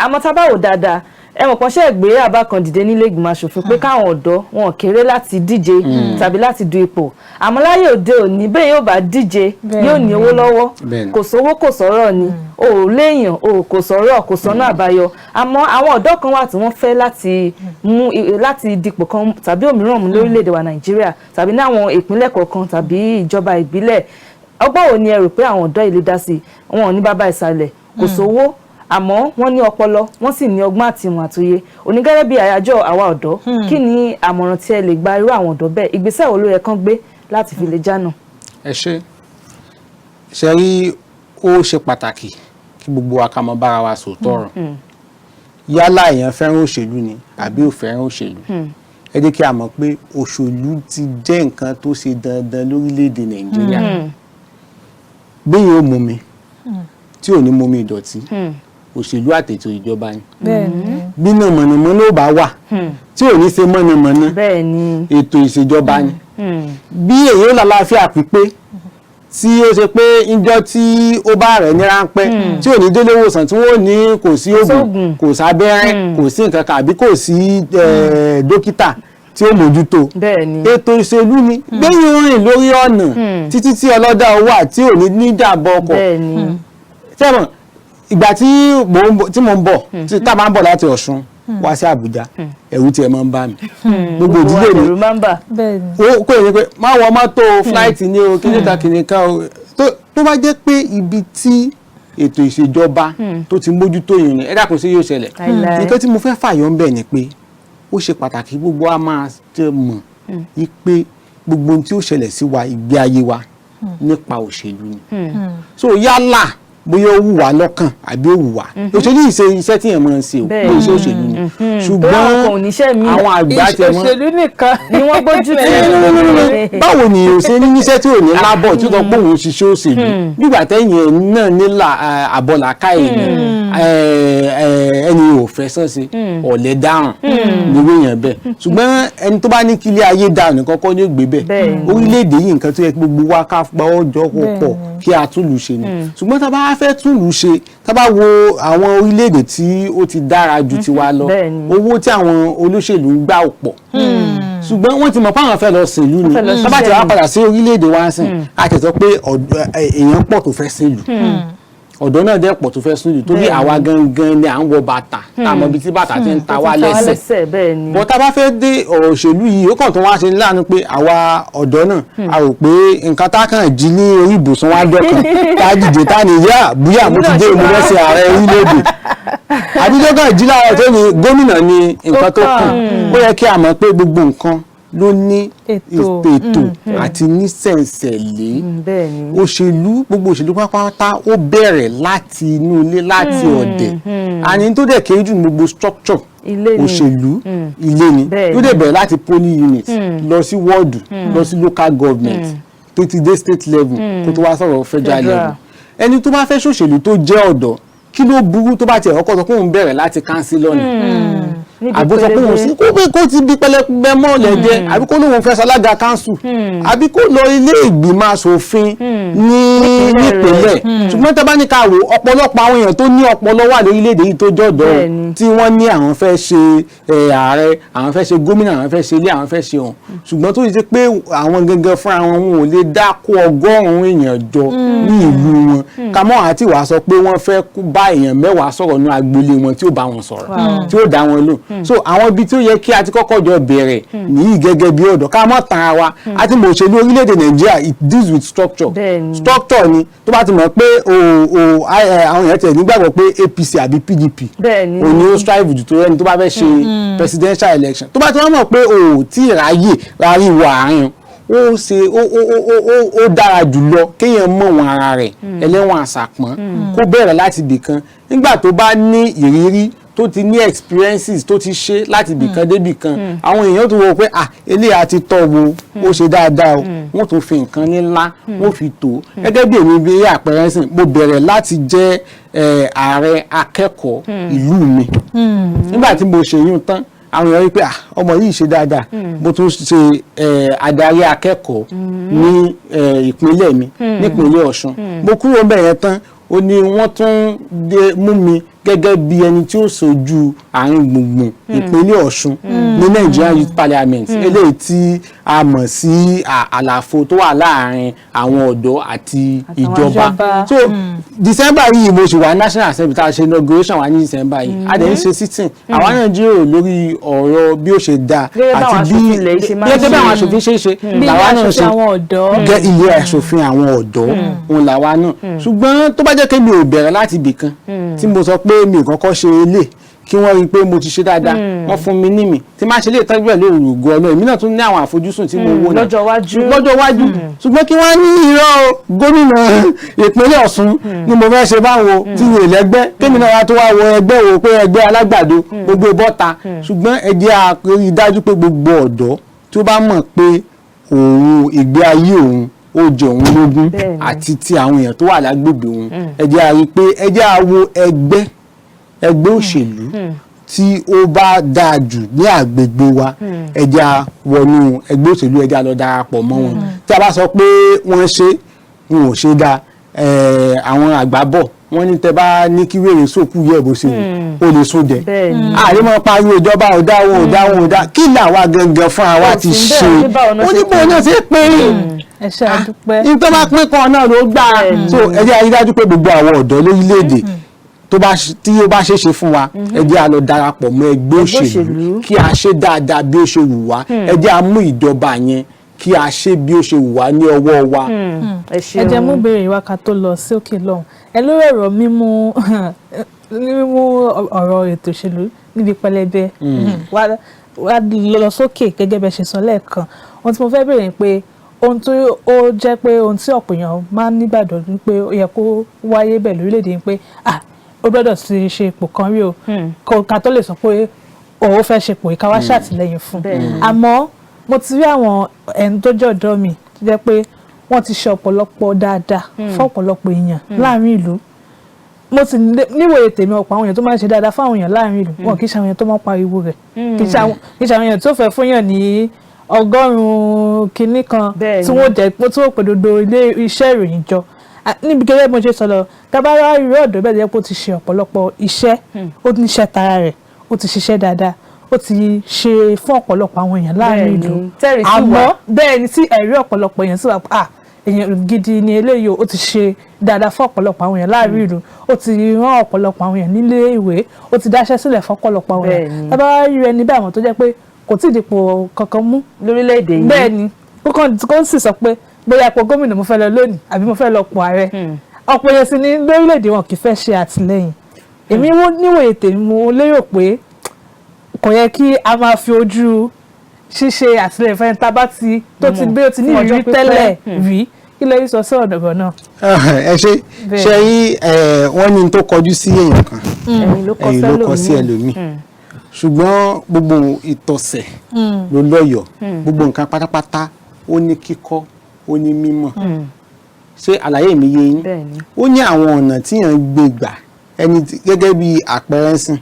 Àmọ́ tá a bá wò dáadáa, ẹ mọ̀ pọ́n gbé àbá kan dìde nílé ìgbìmọ̀ aṣòfin pé káwọn ọ̀dọ́ wọn kéré láti díje tàbí láti du ipò. Àmọ́ láyé òde òní, bẹ́ẹ̀ yóò bá díje, yóò ní owó lọ́wọ́. Kò sówó, kò sọ̀rọ̀ ni o ò léèyàn o, kò sọ̀rọ̀, kò sọ́nà àbáyọ. Àmọ́ àwọn ọ̀dọ́ kan wà tí wọ́n fẹ́ láti mú láti dipò kan tàbí òmíràn mú lórílẹ̀‐èdè wa Nàìjíríà, tàbí ní àwọn ìpínlẹ̀ kọ̀ọ̀kan tàbí ìjọba ìbílẹ̀. Ọgbọ́n wo ni ẹ rò pé àwọn ọ̀dọ́ ìlú dá sí? Wọn ò ní bàbá ìsàlẹ̀, kò sówó, àmọ́ wọ́n ní ọpọlọ, wọ́n sì ní ọgbọ́n àti ìmọ̀ àtòye onígẹ́gẹ́ bí àyájọ́ àwa ọ̀dọ́. Kí ni àmọ̀ràn tí ẹ lè gba irú àwọn ọ̀dọ́ bẹ́ẹ̀? Ìgbésẹ̀ wo ló yẹ kán gbé láti fi lè jánà? Ẹ ṣe. Ṣe rí, ó ṣe pàtàkì kí gbogbo wa ká mọ bára wa sòótọ́ ọ̀rọ̀. Yálà èèyàn fẹ́ràn òṣèlú ni àbí ò fẹ́ràn òṣèlú, ẹ jẹ́ kí a mọ̀ pé òṣèlú ti jẹ́ nǹkan tó ṣe dandan lórílẹ̀‐èdè Nàìjíríà. Béèyàn ó mú mi tí ò ní mú mi ìdọ̀tí, òṣèlú àtètò ìjọba ni. Bí náà mọ̀nàmọ́ná ò bá wà tí ò ní ṣe mọ̀nàmọ́ná, ètò ìṣèjọba ni. Bí èyí ó lálàáfíà pípé tí ó ṣe pé ìjọ tí ó bá rẹ̀ ní ráńpẹ́ tí ò ní délé ìwòsàn, tí wọ́n ní kò sí oògùn, kò sábẹ́rẹ́, kò sí nǹkan kan, àbí kò sí dókítà tí ó mójútó, ètò ìṣèlú ni. Gbẹ̀yìn rìn lórí ọ̀nà títí tí ọlọ́dà owó àti ò ní níjàmbá ọkọ̀. Tẹ́mọ̀ ìgbà tí mo ń bọ̀, tí tá a máa ń bọ̀ láti Ọ̀ṣun wá sí Àbújá, ẹ̀rù tiẹ̀ máa ń bá mi. Gbogbo ìdílé mi ó kó èyí pé má wọ mọ́tò, flight ní o, kíníkan kíníkan o. Tó bá jẹ́ pé ibi tí ètò ìṣèjọba tó ti mójútó yìí ni, ẹ dákun, sí yóò ṣẹlẹ̀? Nǹkan tí mo fẹ́ fàyọ ń bẹ̀ ni pé ó ṣe pàtàkì gbogbo wa máa mọ̀ pé gbogbo ohun tí ó ṣẹlẹ̀ sí wa, ìgbé ayé wa nípa òṣèlú ni. So yálà bóyá ó wù wá lọ́kàn àbí ó wù wá, òṣèlú yìí ṣe iṣẹ́ tí èèyàn máa ń ṣe o, pé iṣẹ́ òṣèlú ni. Ṣùgbọ́n àwọn àgbà tẹ̀ mọ́ òṣèlú nìkan ni wọ́n gbójú tì. Báwo ni o ṣe ní níṣẹ́ tí ò ní lábọ̀ tí ó sọ pé òun ṣiṣẹ́ òṣèlú, nígbà tẹ́yìn ẹ̀ náà ní àbọ̀ làákàyè ni ẹni ò fẹ́ sàn sí ọ̀lẹ́ dáràn níwé èèyàn bẹ́ẹ̀. Ṣùgbọ́n ẹni tó bá ní kí ilé ayé dà nìkan kọ́ ní ògbé bẹ́ẹ̀. Orílẹ̀-èdè yìí, nǹkan tó yẹ kí gbogbo wa ká pa ọjọ́ pọ̀ kí a tún lù ṣe ni. Ṣùgbọ́n tá a bá fẹ́ tún lù ṣe, tá a bá wo àwọn orílẹ̀-èdè tí ó ti dára ju tiwa lọ, owó tí àwọn olóṣèlú ń gbà ò pọ̀, ṣùgbọ́n wọ́n ti mọ̀ pé àwọn fẹ́ lọ sìnlú ni. Tá bá ti wá padà sí orílẹ̀-èdè wa sìn, a ti sọ pé èèyàn pọ̀ tó fẹ́ sìnlú, ọ̀dọ́ náà dẹ̀ pọ̀ tó fẹ́ sìnlú, torí àwa gangan ni à ń wọ bàtà, àmọ́ ibi tí bàtà ti ń ta wá lẹ́sẹ̀. Bọ́ tá a bá fẹ́ dé ọ̀rọ̀ òṣèlú yìí, ó kàn tó wá ṣe láàánú pé àwa ọ̀dọ́ náà, a rò pé nǹkan tá kàn jí ní orí ibùsùn wa dọ́kan tá a dìde tá a ní yá bóyá mo ti dé, mo fẹ́ ṣe ààrẹ orílẹ̀-èdè, àbíjọ́ kan jí lára tó ní gómìnà ní nǹkan tó kàn. Ó yẹ kí a mọ̀ pé gbogbo nǹkan ló ní Ètò. ètò àti nísẹ̀nsẹ̀lé. Bẹ́ẹ̀ ni. Òṣèlú, gbogbo òṣèlú pátápátá, ó bẹ̀rẹ̀ láti inú ilé, láti ọ̀dẹ̀. Àní tó dẹ̀ kéré jù ní gbogbo structure Ilé ni. òṣèlú, ilé ni. Tó dẹ̀ bẹ̀rẹ̀ láti polling unit, lọ sí wọ́ọ̀dù, lọ sí local government, tó ti dé state level, kó tó wá sọ̀rọ̀ federal Federal. level. Ẹni tó bá fẹ́ ṣòṣèlú tó jẹ́ ọ̀dọ́, kí ló burú tó bá tiẹ̀ kọ́kọ́ sọ pé òun bẹ̀rẹ̀ láti councillor ni, Níbi àbó sọ pé òun pélébé. sí kó pé kó ti di pẹlẹpẹ mọ́lẹ̀ jẹ, àbí kó lóun fẹ́ ṣalága council, àbí kó lọ ilé ìgbìmọ̀ asòfin ní Nípìnlẹ̀. nípìnlẹ̀. Ṣùgbọ́n tá bá ní ká wò, ọ̀pọ̀lọpọ̀ àwọn èèyàn tó ní ọpọlọ wà lórílẹ̀‐èdè yìí tó jọ̀dọ̀ tí wọ́n ní àwọn fẹ́ ṣe ààrẹ, àwọn fẹ́ ṣe gómìnà, àwọn fẹ́ ṣe ilé, àwọn fẹ́ ṣe ọ̀hún, ṣùgbọ́n tó ṣe pé àwọn gangan fúnra wọn, wọn ò lè dá kó 100 èèyàn jọ ní ìlú wọn, kàmọ́ àti wàá sọ pé wọ́n fẹ́ bá èèyàn 10 sọ̀rọ̀ ní agboolé wọn tí ó bá wọn sọ̀rọ̀, tí ó dá wọn lò. So àwọn ibi tí ó yẹ kí a ti kọ́kọ́ jọ bẹ̀rẹ̀ nìyí gẹ́gẹ́ bí ọ̀dọ́, ká mọ̀ tàn wa àti mọ̀ òṣèlú orílẹ̀-èdè Nàìjíríà, it deals with structure. Structure ni tó bá ti mọ̀ pé o o àwọn èèyàn tẹ̀ nígbàgbọ́ pé APC àbí PDP òun ni ó strive jù, tó ẹni tó bá fẹ́ ṣe presidential election, tó bá ti wọ́n mọ̀ pé o ò tí ì ráyè rárí wọ àárín, ó ṣe ó dára jùlọ kéèyàn mọ̀ wọn ara rẹ̀ ẹlẹ́wọ̀n àṣàpọ̀n, kó bẹ̀rẹ̀ láti ibì kan. Nígbà tó bá ní ìrírí, tó ti ní experiences, tó ti ṣe láti ibì kan débì kan, àwọn èèyàn tó wọ pé, ah, eléyà ti tọ́ wo, ó ṣe dáadáa o, wọ́n tó fi nǹkan ńlá wọ́n fi tó. Gẹ́gẹ́ bí èmi, bí àpẹẹrẹ sìn, mo bẹ̀rẹ̀ láti jẹ́ ààrẹ akẹ́kọ̀ọ́ ìlú mi. Nígbà tí mo ṣe yún tán, àwọn èèyàn rí pé, ah, ọmọ yìí ṣe dáadáa. Mo tún ṣe adarí akẹ́kọ̀ọ́ ní ìpínlẹ̀ mi, nípínlẹ̀ Ọ̀ṣun. Mo kúrò ńbẹ̀ yẹn tán, ó ní wọ́n tún dé mú mi gẹ́gẹ́ bí ẹni tí ó ṣojú àárín gbùngbùn ìpínlẹ̀ Ọ̀ṣun ní Nigerian Youth Parliament, eléyìí tí a mọ̀ sí àlàfo tó wà láàárín àwọn ọ̀dọ́ àti ìjọba. Ìjọba. So December yìí, mo ṣì wà National Assembly tá a ṣe inauguration wa ní December yìí. A dẹ̀ ń ṣe sitting, àwa náà jíròrò lórí ọ̀rọ̀ bí ó ṣe dáa Gẹ́gẹ́ báwọn àti bí aṣòfin ilẹ̀ yìí ṣe máa ń gẹ́gẹ́ bí àwọn ṣe. aṣòfin ṣe ń ṣe Bí làwa ilé náà aṣòfin ṣe àwọn ọ̀dọ́. Gẹ́ ilé aṣòfin àwọn ọ̀dọ́ òun làwa náà. Ṣùgbọ́n tó bá jẹ́ pé mi ò bẹ̀rẹ̀ láti ibì kan, tí mo sọ pé mi ò kọ́kọ́ ṣe ilé, kí wọ́n rí i pé mo ti ṣe dáadáa, wọ́n fún mi ní mi tí máa ṣe lè tọ́jú ẹ̀ lórí ògo ọ̀nà, èmi náà tún ní àwọn àfojúsùn tí mo wò náà Lọ́jọ́ iwájú. Lọ́jọ́ iwájú. Ṣùgbọ́n kí wọ́n ní irọ́ o, gómìnà ìpínlẹ̀ Ọ̀ṣun ni mo fẹ́ ṣe báwo, tí mi ò lẹ́gbẹ́, kémi náà wá tó wá wọ ẹgbẹ́ wo pé ẹgbẹ́ alágbàdo gbogbo bọ́ta. Ṣùgbọ́n ẹ jẹ́ a rí i dájú pé gbogbo ọ̀dọ́ tí ó bá mọ̀ pé òun, ìgbé ayé òun ó jẹ òun lógún àti ti àwọn èèyàn tó wà lágbègbè òun, ẹ jẹ́ a rí i pé ẹ jẹ́ a wo ẹgbẹ́ òṣèlú tí ó bá dáa jù ní àgbègbè wa, ẹ jẹ́ a wọnú ẹgbẹ́ òṣèlú, ẹ jẹ́ a lọ darapọ̀ mọ́ wọn. Tí a bá sọ pé wọ́n ṣe, wọn ò ṣe dáa, àwọn àgbà bọ̀, wọ́n ní tẹ́ bá ní kí wèrè sókú yẹ bó ṣe wù, ó lè sún jẹ. Ààrẹ máa pariwo ìjọba ò dá, wọn ò dá, wọn ò dá, kí làwa gangan fúnra wa ti Ó sì ń ṣe? bẹ́ẹ̀, ní báwo náà Ó ṣe ní bóun náà ṣe pé Ẹ ṣe, àdúpẹ́. ní tó bá pín kan náà ló gbà. So ẹ jẹ́ a rí dájú pé gbogbo àwọn ọ̀dọ́ lórílẹ̀‐èdè tó bá tí ó bá ṣeé ṣe fún wa, ẹ jẹ́ a lọ darapọ̀ mọ́ ẹgbẹ́ òṣèlú òṣèlú. kí a ṣe dáadáa bí ó ṣe wù wá. Ẹ jẹ́ a mú ìjọba yẹn, kí a ṣe bí ó ṣe wù wá ní ọwọ́ wa. Ẹ Ẹ ṣeun. jẹ́ mú béèrè wa ká tó lọ sí òkè lọ́hùn. Ẹ lórí ọ̀rọ̀ mímú ọ̀rọ̀ ètò òṣèlú níbi pẹlẹbẹ wá wá lọ sókè, gẹ́gẹ́ bẹ́ ṣe sọ lẹ́ẹ̀kan, ohun tí mo fẹ́ béèrè ni pé ohun tó ó jẹ́ pé ohun tí ọ̀pọ̀ èèyàn máa ń nígbàgbọ́ ni pé ó yẹ kó wáyé bẹ́ẹ̀ lórílẹ̀‐èdè ni pé, ah, ó gbọ́dọ̀ ti ṣe ipò kan rí o, kó ká tó lè sọ pé òun fẹ́ ṣe ipò yìí, ká wá ṣàtìlẹ́yìn fún un. Àmọ́ mo ti rí àwọn ẹni tó jẹ́ ọ̀dọ́ mi tó jẹ́ pé wọ́n ti ṣe ọ̀pọ̀lọpọ̀ dáadáa fún ọ̀pọ̀lọpọ̀ èèyàn láàrin ìlú. Mo sì níwòye tèmi, ọ̀pọ̀ àwọn èèyàn tó máa ń ṣe dáadáa fún àwọn èèyàn láàrin ìlú, wọn kì í ṣe àwọn èèyàn tó máa ń pariwo rẹ̀, kì í ṣe àwọn èèyàn tó fẹ́ fún yàn ní 100 kinní kan tí wọ́n jẹ́ pé tí wọ́n pè dodo ilé iṣẹ́ ìròyìn jọ. Níbi gẹ́gẹ́ bí mo ṣe sọ lọ, tábàárà irú ọ̀dọ́ bẹ́ẹ̀ jẹ́ pé ó ti ṣe ọ̀pọ̀lọpọ̀ iṣẹ́, ó ní iṣẹ́ tara rẹ̀, ó ti ṣiṣẹ́ dáadáa, ó ti ṣe fún ọ̀pọ̀lọpọ̀ àwọn èèyàn láàrin ìlú, Tẹ́rì sì àmọ́ wà. Bẹ́ẹ̀ ni, tí ẹ̀rí ọ̀pọ̀lọpọ̀ èèyàn sì wà, ah, èèyàn gidi ni eléyìí o, ó ti ṣe dáadáa fún ọ̀pọ̀lọpọ̀ àwọn èèyàn láàrin ìlú, ó ti rán ọ̀pọ̀lọpọ̀ àwọn èèyàn nílé ìwé, ó ti dáṣẹ́ sílẹ̀ fún ọ̀pọ̀lọpọ̀ àwọn èèyàn. Tábà rí ẹni bẹ́ẹ̀, àwọn tó jẹ́ pé kò tí ì dipò kankan mú lórílẹ̀‐èdè yìí. Bẹ́ẹ̀ ni, kó kàn kó sì sọ pé bóyá ipò gómìnà mo fẹ́ lọ lónìí àbí mo fẹ́ lọ pò ààrẹ. Ọ̀pọ̀ èèyàn sì ní lórílẹ̀‐èdè wọn kì í fẹ́ ṣe àtìlẹ́yìn. Èmi níwòye tèmi, mo lérò pé kò yẹ kí a máa fi ojú Ṣíṣe àtìlẹ́yìn fẹ́ni tá a bá ti tó ti Mọ̀ bí ó ti ní fún ọjọ́ ìrírí pípẹ́. tẹ́lẹ̀ rí. Kí lè sọ sí ọ̀dọ̀ náà? Ẹ ṣe. Ṣe yí, wọ́n ní tó kọjú sí èèyàn kan, ẹ̀yìn ló kọ ẹ̀yìn ló kọ sí sẹ́lòmíì. ẹlòmíì. Ṣùgbọ́n gbogbo ìtọ̀sẹ̀ ló lọ́yọ̀ọ́. Gbogbo nǹkan pátápátá, ó ní kíkọ́, ó ní mímọ̀. Ṣé àlàyé mi yé yín? Bẹ́ẹ̀ni. Ó ní àwọn ọ̀nà tí èèyàn gbé gbà. Ẹni gẹ́gẹ́ bí àpẹẹrẹ sìn,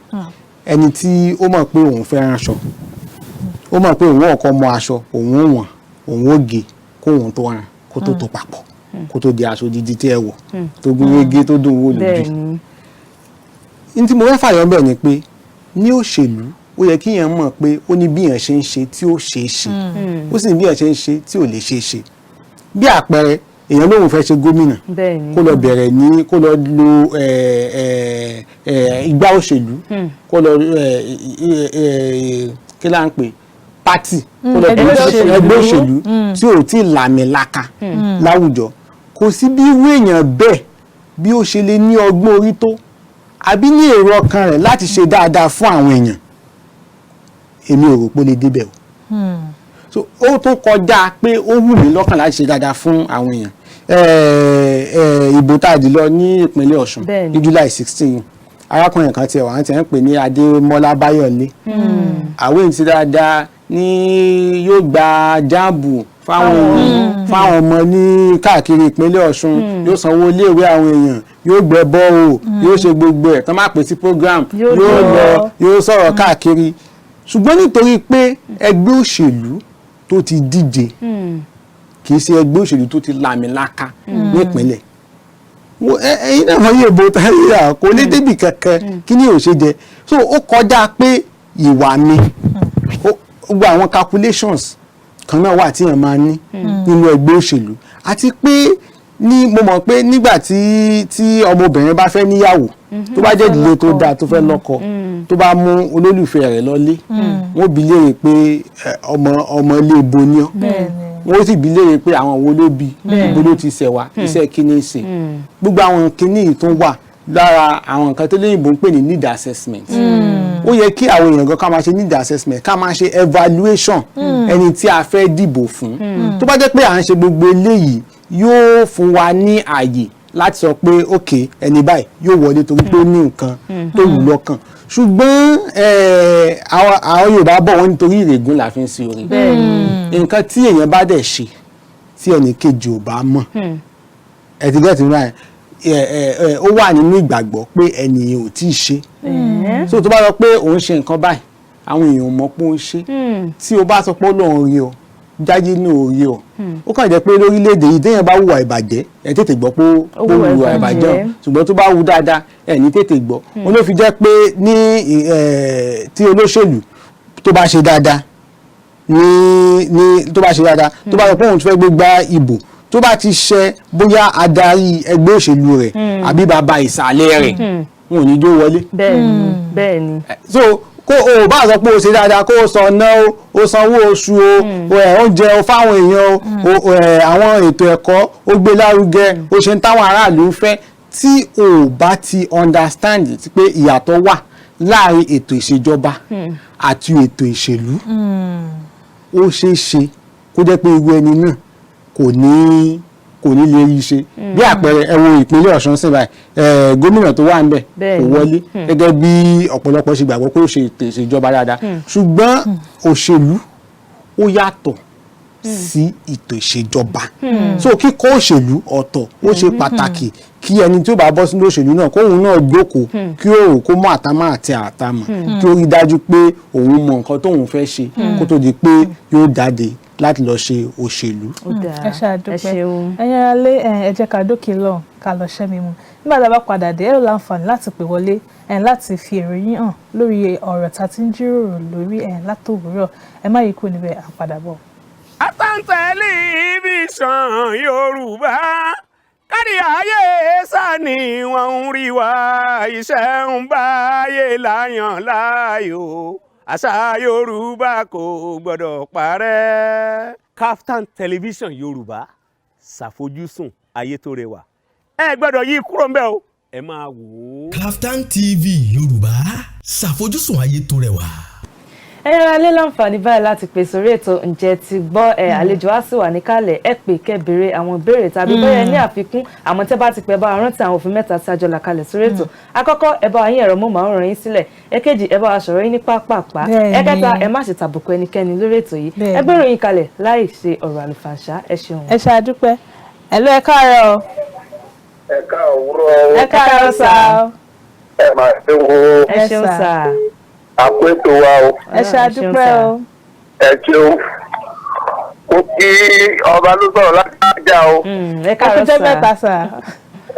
ẹni tí ó mọ̀ pé òun fẹ́ ránṣọ, ó mọ̀ pé òun ọ̀kọ́ mọ aṣọ òun ó wọ̀n, òun ó gé kó òun tó rán, kó tó tó papọ̀, kó tó di aṣọ dídí tí ẹ wọ̀ tó gún régé, tó dùn wò lójú. Ní tí mo fẹ́ fàyọ bẹ́ẹ̀ ni pé ní òṣèlú, ó yẹ kí èèyàn mọ̀ pé ó ní bí èèyàn ṣe ń ṣe tí ó ṣe é ṣe, ó sì ní bí èèyàn ṣe ń ṣe tí ò lè ṣe é ṣe. Bí àpẹẹrẹ, èèyàn lóun fẹ́ ṣe gómìnà, kó lọ bẹ̀rẹ̀ ní kó lọ lo igbá òṣèlú, kó lọ ẹ, ẹ, kí là ń pè, party, kó lọ ẹgbẹ́ bẹ̀rẹ̀ òṣèlú. ẹgbẹ́ òṣèlú tí ò tí ì làmìlaka láwùjọ. Kò sí bí irú èèyàn bẹ́ẹ̀ bí ó ṣe lè ní ọgbọ́n orí tó àbí ní èrò ọkàn rẹ̀ láti ṣe dáadáa fún àwọn èèyàn, èmi ò rò pé ó lè débẹ̀ o. So ó tó kọjá pé ó wù mí lọ́kàn láti ṣe dáadáa fún àwọn èèyàn. Ìbò tá a dì lọ ní ìpínlẹ̀ Ọ̀ṣun ní July 16, arákùnrin kan tiẹ̀ wà, wọ́n ti ń pè ní Adémọ́lá Báyọ̀lé. Àwọn èèyàn ti dáadáa ní yóò gba JAMB fáwọn èèyàn, fáwọn ọmọ ní káàkiri ìpínlẹ̀ Ọ̀ṣun, yóò sanwó iléèwé àwọn èèyàn, yóò gbẹ́ borehole, yóò ṣe gbogbo ẹ̀ tán, má pè sí program, Yóò yóò lọ. lọ, yóò sọ̀rọ̀ káàkiri. Ṣùgbọ́n nítorí pé ẹgbẹ́ òṣèlú tó ti díje kì í ṣe ẹgbẹ́ òṣèlú tó ti làmìlaka nípínlẹ̀, ẹ̀yin náà mọ̀ yóò bó táyà, kò lè débì kankan. Kí ni ò ṣe jẹ? So ó kọjá pé ìwà mi, gbogbo àwọn calculations kan náà wà tí èèyàn máa ní nínú ẹgbẹ́ òṣèlú. Àti pé ní mo mọ̀ pé nígbà tí ọmọbìnrin bá fẹ́ níyàwó, tó bá jẹ́ ìdílé tó dáa, tó fẹ́ lọ́kọ, tó bá mú olólùfẹ́ rẹ̀ lọ́lé, wọ́n bi léèrè pé ọmọ ilé ibo ni ọ́. Wọ́n sì bi léèrè pé àwọn wo ló bí, ibo ló ti ṣẹ̀ wá, iṣẹ́ kíní í ṣe. Gbogbo àwọn kíní yìí tó wà lára àwọn nǹkan tó léyìnbó ń pè ní need assessment. Ó yẹ kí àwọn èèyàn gan ká máa ṣe need assessment, ká máa ṣe evaluation ẹni tí a fẹ́ dìbò fún. Tó bá jẹ́ pé à ń ṣe gbogbo eléyìí, yóò fún wa ní àyè láti sọ pé ok, ẹni báyìí yóò wọlé torí pé ó ní nǹkan tó wù lọ́kàn. Ṣùgbọ́n àwọn Yorùbá bọ̀, wọ́n nítorí ìrègùn la fi ń ṣe orin. Nǹkan tí èèyàn bá dẹ̀ ṣe tí ẹnì kejì ò bá mọ̀, ẹ ti gẹ́tì náà, ẹ ó wà nínú ìgbàgbọ́ pé ẹnìyàn ò tí ì ṣe. So tó bá sọ pé òun ṣe nǹkan báyìí, àwọn èèyàn ò mọ̀ pé òun ṣe. Tí o bá sọ pé Ọlọ́run rí ọ, jáde ní orí ọ, ó kàn jẹ́ pé lórílẹ̀‐èdè yìí, téèyàn bá hùwà ìbàjẹ́, ẹ tètè gbọ́ pé ó hùwà hùwà ìbàjẹ́ o. ìbàjẹ́. Ṣùgbọ́n tó bá hù dáadáa, ẹ ní tètè gbọ́. Òun ló fi jẹ́ pé ní tí olóṣèlú tó bá ṣe dáadáa ní tó bá ṣe dáadáa, tó bá sọ pé òun ti fẹ́ gbégbá ìbò, tó bá ti ṣe bóyá adarí ẹgbẹ́ òṣèlú rẹ̀ àbí bàbá ìsàlẹ̀ rẹ̀, wọn ò ní jó wọlé. bẹ́ẹ̀ni bẹ́ẹ̀ni So kó o bá sọ pé o ṣe dáadáa, kó o sọ ọ̀nà o, o sanwó oṣù o, oúnjẹ o fáwọn èèyàn o, àwọn ètò ẹ̀kọ́ o gbé lárugẹ o, ṣe ń táwọn aráàlú ń fẹ́, tí o bá ti understand ti pé ìyàtọ̀ wà láàrin ètò ìṣèjọba àti ètò ìṣèlú, ó ṣeé ṣe kó jẹ́ pé irú ẹni náà kò ní lè rí ṣe. Bí àpẹẹrẹ, ẹ wo ìpínlẹ̀ Ọ̀ṣun sí báyìí, gómìnà tó wà ń bẹ̀ kò wọlé gẹ́gẹ́ bí ọ̀pọ̀lọpọ̀ ṣe gbàgbọ́ pé ó ṣe ètò ìṣèjọba dáadáa. Ṣùgbọ́n òṣèlú ó yàtọ̀ sí ètò ìṣèjọba. So kíkọ́ òṣèlú ọ̀tọ̀. Ó ṣe pàtàkì kí ẹni tí ó bá bọ́ sínú òṣèlú náà, kóun náà jókòó, kí ó rò, kó mọ àtàmọ́ àti àtàmọ̀, kí ó rí dájú pé òun mọ nǹkan tóun fẹ́ ṣe kó tó di pé yóò jáde láti lọ ṣe òṣèlú. Ó dáa. Ẹ ṣe, àdúpẹ́. Ẹ ṣeun. Ẹ̀yin ará lé, ẹ jẹ́ ká dókè lọ́hùn, ká lọ ṣẹ́ mímu. Nígbà tá a bá padà dé, ẹ ó láǹfààní láti pè wọlé láti fi èrò yín hàn lórí ọ̀rọ̀ tá a ti ń jíròrò lórí látòwúrọ̀. Ẹ má yí kúrò níbẹ̀, à ń padà bọ̀. Kaftan Television Yorùbá, kárí ayé sani wọ́n ń rí wa. Iṣẹ́ ń báyé láyàn láàyò, àṣà Yorùbá kò gbọ́dọ̀ parẹ́. Kaftan Television Yorùbá, ṣàfojúsùn ayé tó rẹwà. Ẹ gbọ́dọ̀ yí kúrò ń bẹ̀ o, ẹ máa wò ó. Kaftan TV Yorùbá, ṣàfojúsùn ayé tó rẹwà. Ẹ yára lé láǹfààní báyìí láti pè sórí ètò Ǹjẹ́ Ti Gbọ́. Ẹ àlejò á sì wà níkàlẹ̀. Ẹ pè kẹ́ béèrè àwọn ìbéèrè tàbí bóyá ẹ ní àfikún. Àmọ́ tẹ́ bá ti pẹ́, bá wa rántí àwọn òfin mẹ́ta tí a jọ là kalẹ̀ sórí ètò. Àkọ́kọ́, ẹ bá wa yín ẹ̀rọ móhùnmáwòrán yín sílẹ̀. Ẹ̀kejì, ẹ bá wa sọ̀rọ̀ yín ní pápápá. Ẹ̀kẹta, ẹ má ṣe tàbùkù ẹnikẹ́ni lórí ètò yìí. Ẹ gbé ìròyìn kalẹ̀ láì ṣe ọ̀rọ̀ àlùfàǹṣá. Ẹ ṣeun. Ẹ ṣe, àdúpẹ́. Ẹ ló, ẹ káàárọ̀ o. Ẹ káàárọ̀. Ẹ káàárọ̀ sà o. Ẹ máa ṣe wo. Ẹ ṣeun sà. Àpò ètò wa o. Ẹ ṣe, àdúpẹ́ o. Ẹ ṣeun. Mo kí ọba ló sọ̀rọ̀ láti ajá o. Ẹ káàárọ̀ Ẹ kújọ́ sà. mẹ́ta sà.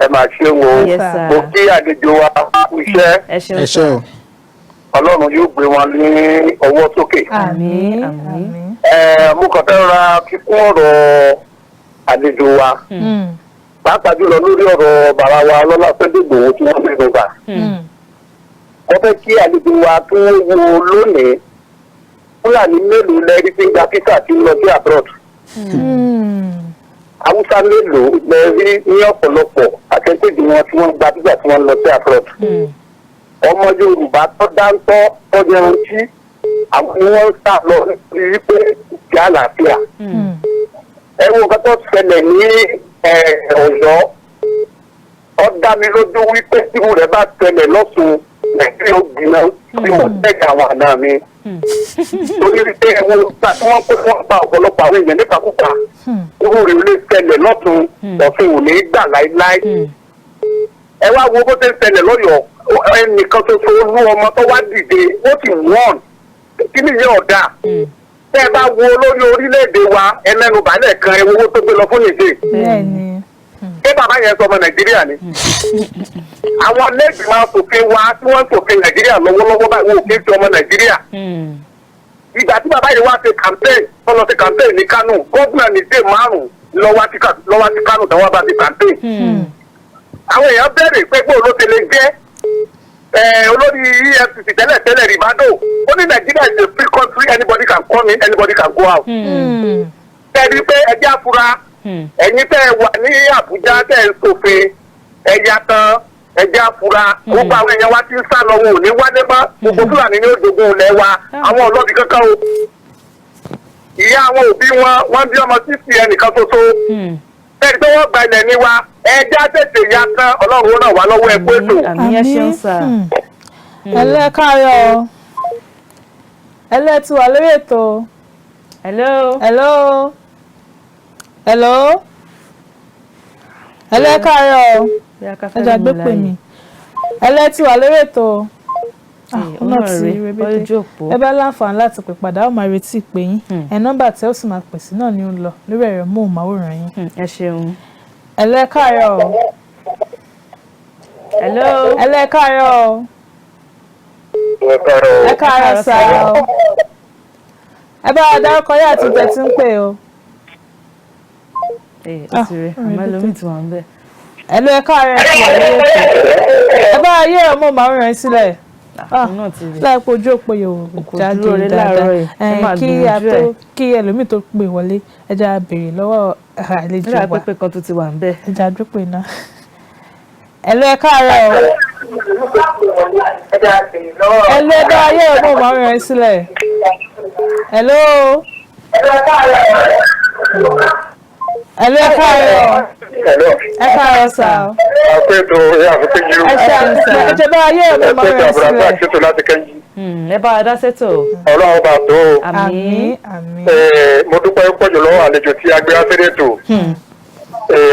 Ẹ máa ṣe wo. Yes, sir. Mo kí àlejò wa kú iṣẹ́. Ẹ ṣeun Ẹ sà. ṣé o. Ọlọ́run yóò gbé wọn ní ọwọ́ sókè. Àmín. Àmín. Àmín. Ẹ mo kàn fẹ́ ra kíkún ọ̀rọ̀ àlejò wa, pàápàá jùlọ lórí ọ̀rọ̀ bàbá wa ọlọ́lá Sunday Igboho tí wọ́n mẹ́nu bà. Wọ́n fẹ́ kí àlejò wa tó wo lónìí, Fúlàní mélòó lẹ́rí tí ń gba visa tí ń lọ sí abroad? Haúsá mélòó lẹ́rí ní ọ̀pọ̀lọpọ̀ àtẹ́tẹ́jì wọn tí wọ́n gba visa tí wọ́n lọ sí abroad? Ọmọ Yorùbá tó dáńtọ́, tó yanrantí, àwọn ni wọ́n ń sá lọ nítorí wípé ìjà àlàáfíà. Ẹ wo nǹkan tó ṣẹlẹ̀ ní Ọ̀yọ́. Ó dá mi lójú wípé tírú rẹ̀ bá ṣẹlẹ̀ lọ́sùn, Nàìjíríà ó gbiná bí mo tẹ̀lé àwọn àna mi, torí wípé ẹ wo nígbà tí wọ́n pé wọ́n pa ọ̀pọ̀lọpọ̀ àwọn èèyàn nípakúpa, irú rẹ̀ ò lè ṣẹlẹ̀ lọ́tún. Ọ̀fun ò ní gbà láéláé. Ẹ wá wo bó ṣe ń ṣẹlẹ̀ lọ́yọ̀ọ́. Ẹnìkan ṣoṣo, olú ọmọ tó wá dìde, ó sì wọ́n kí nìyẹn ọ̀dà. Tẹ́ ẹ bá wo olórí orílẹ̀-èdè wa, ẹ mẹ́nu bàálẹ̀ kan, ẹ wo owó tó gbé lọ fún nìjẹ́. Ṣé bàbá yẹn sọ ọmọ Nàìjíríà ni? Àwọn lẹ́gbẹ̀ẹ́ aṣòfin wa tí wọ́n ń ṣòfin Nàìjíríà lọ́wọ́lọ́wọ́ báyìí, wọn ò kí ń ṣe ọmọ Nàìjíríà. Ìgbà tí bàbá yìí wá ṣe campaign, tó lọ ṣe campaign ní Kánò, gómìnà nìjẹ́ márùn-ún lọ́wọ́ sí Kánò tó wá bá ṣe campaign. Àwọn èèyàn bẹ̀rẹ̀ pé bó ló ṣe lè jẹ́ olórí EFCC tẹ́lẹ̀ tẹ́lẹ̀, Ribadu, ó ní Nàìjíríà is a free country, anybody can come in, anybody can go out. Tẹ́lí pé ẹjẹ́ àfúrá, ẹ̀yin tẹ́ ẹ wà ní Àbújá tẹ́ ẹ ń ṣòfin ẹ̀yà tán, ẹjẹ́ àfúrá. Gbogbo àwọn èèyàn wa ti ń sá lọ, wọn ò ní wálé mọ́. Gbogbo Fúlàní ní ó jogún ilẹ̀ wa. Àwọn ọlọ́bì kankan o. Ìyá àwọn òbí wọn, wọ́n bí ọmọ sísì ẹnìkan ṣoṣo ẹni tó wọ́n gba ilẹ̀ ní wa. Ẹjẹ́ àtẹ̀tẹ̀ ya tán. Ọlọ́run ó ràn wá lọ́wọ́. Ẹ kú ètò. Àmín, ẹ ṣeun sà. Ẹ lẹ́ káàárọ̀ o. Ẹ lẹ́ ti wà lórí ètò. Hello. Hello, hello, ẹ lẹ́ káàárọ̀ o. Bóyá ká fẹ́ Ẹ jà lómi gbé pè láàyè. mí. Ẹ lẹ́ ti wà lórí ètò. Ó Ọ̀nà náà tí rèé, rebete. ojú òpó. Ẹ bá láǹfààní láti pè padà, ó máa retí ìpè yín. Ẹ nọ́mbà tẹ́ ó sì máa pè sí náà ni ó ń lọ lórí ẹ̀rọ móhùnmáwòrán yín. Ẹ ṣeun. Ẹ lẹ́ káàárọ̀ o. Hello. Ẹ lẹ́ káàárọ̀ o. Ẹ káàárọ̀. Ẹ káàárọ̀ sá o. Ẹ bá wa dárúkọ yá àti tẹ̀ tí ń pè o. Ee, ó ti rè, àmọ́ ẹlòmíì ti wà ń bẹ̀. Ẹ ló, ẹ káàárọ̀, ẹ ti wà lórí ètò. Ẹ bá wa yé ẹ̀rọ móhùnmáwòrán yín sílẹ̀. Òun náà ti rè. Láìpẹ́ ojú òpó yòó Kò jáde dúró re dáadáa. láàárọ̀ yìí. Ẹ máa Kí a gbìyànjú tó ẹ̀. kí ẹlòmíì tó pè wọlé, ẹ jẹ́ á béèrè lọ́wọ́ àlejò Nígbà wa. pípé kan tó ti wà ń bẹ̀. Ẹ jẹ́ á dúpẹ́ náà. Ẹ ló, ẹ káàárọ̀ o. Ẹ ló, ẹ bá wa yé ẹ̀rọ móhùnmáwòrán yín sílẹ̀. Hello. Ẹ ló, ẹ káàárọ̀. Hello. Ẹ káàárọ̀ sà o. Àpètò ìyá àfikún. Ẹ ṣe àdúpẹ́. Ẹ jẹ́ bá wa yé ẹ̀rọ móhùnmáwòrán yín sílẹ̀. Ṣètò láti kẹ́yìn. Ẹ bá wa dá sétò. Ọlọ́run bá tó o. Àmín. Àmín. Mo dúpẹ́ pọ̀ jù lọ́wọ́ àlejò tí a gbé wá sílé ètò.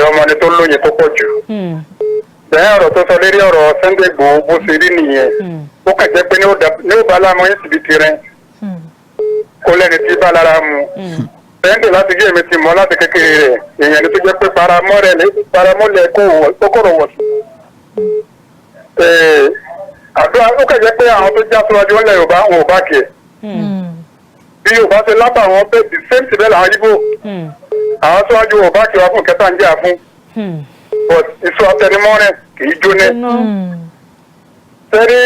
Ọmọ ni tó lóye tó pọ̀ jù. Bẹ́ẹ̀, ọ̀rọ̀ tó sọ lérí ọ̀rọ̀ Sunday Igboho, bó ṣe rí nìyẹn. Ó kàn jẹ́ pé ní ó bá láàmú yín síbi tirẹ̀. Kó lẹ́ni tí bá lára mu. Sunday, láti gé èmi ti mọ̀ láti kékeré rẹ̀. Èèyàn ni tó jẹ́ pé paramọ́lẹ̀ kó kọ̀rọ̀ wọ̀ sí. Àdúrà, ó kàn jẹ́ pé àwọn tó já síwájú ńlẹ̀ Yorùbá, wọn ò bá kẹ̀. Bí Yorùbá ṣe lábà wọn bẹ́ẹ̀, the same thing bẹ́ẹ̀ làwọn Yíbò. Àwọn síwájú wọn ò bá kí wa fún kẹta ń jà fún. But iṣu atẹnumọ́rẹ̀ kì í jóná. Sẹ́rí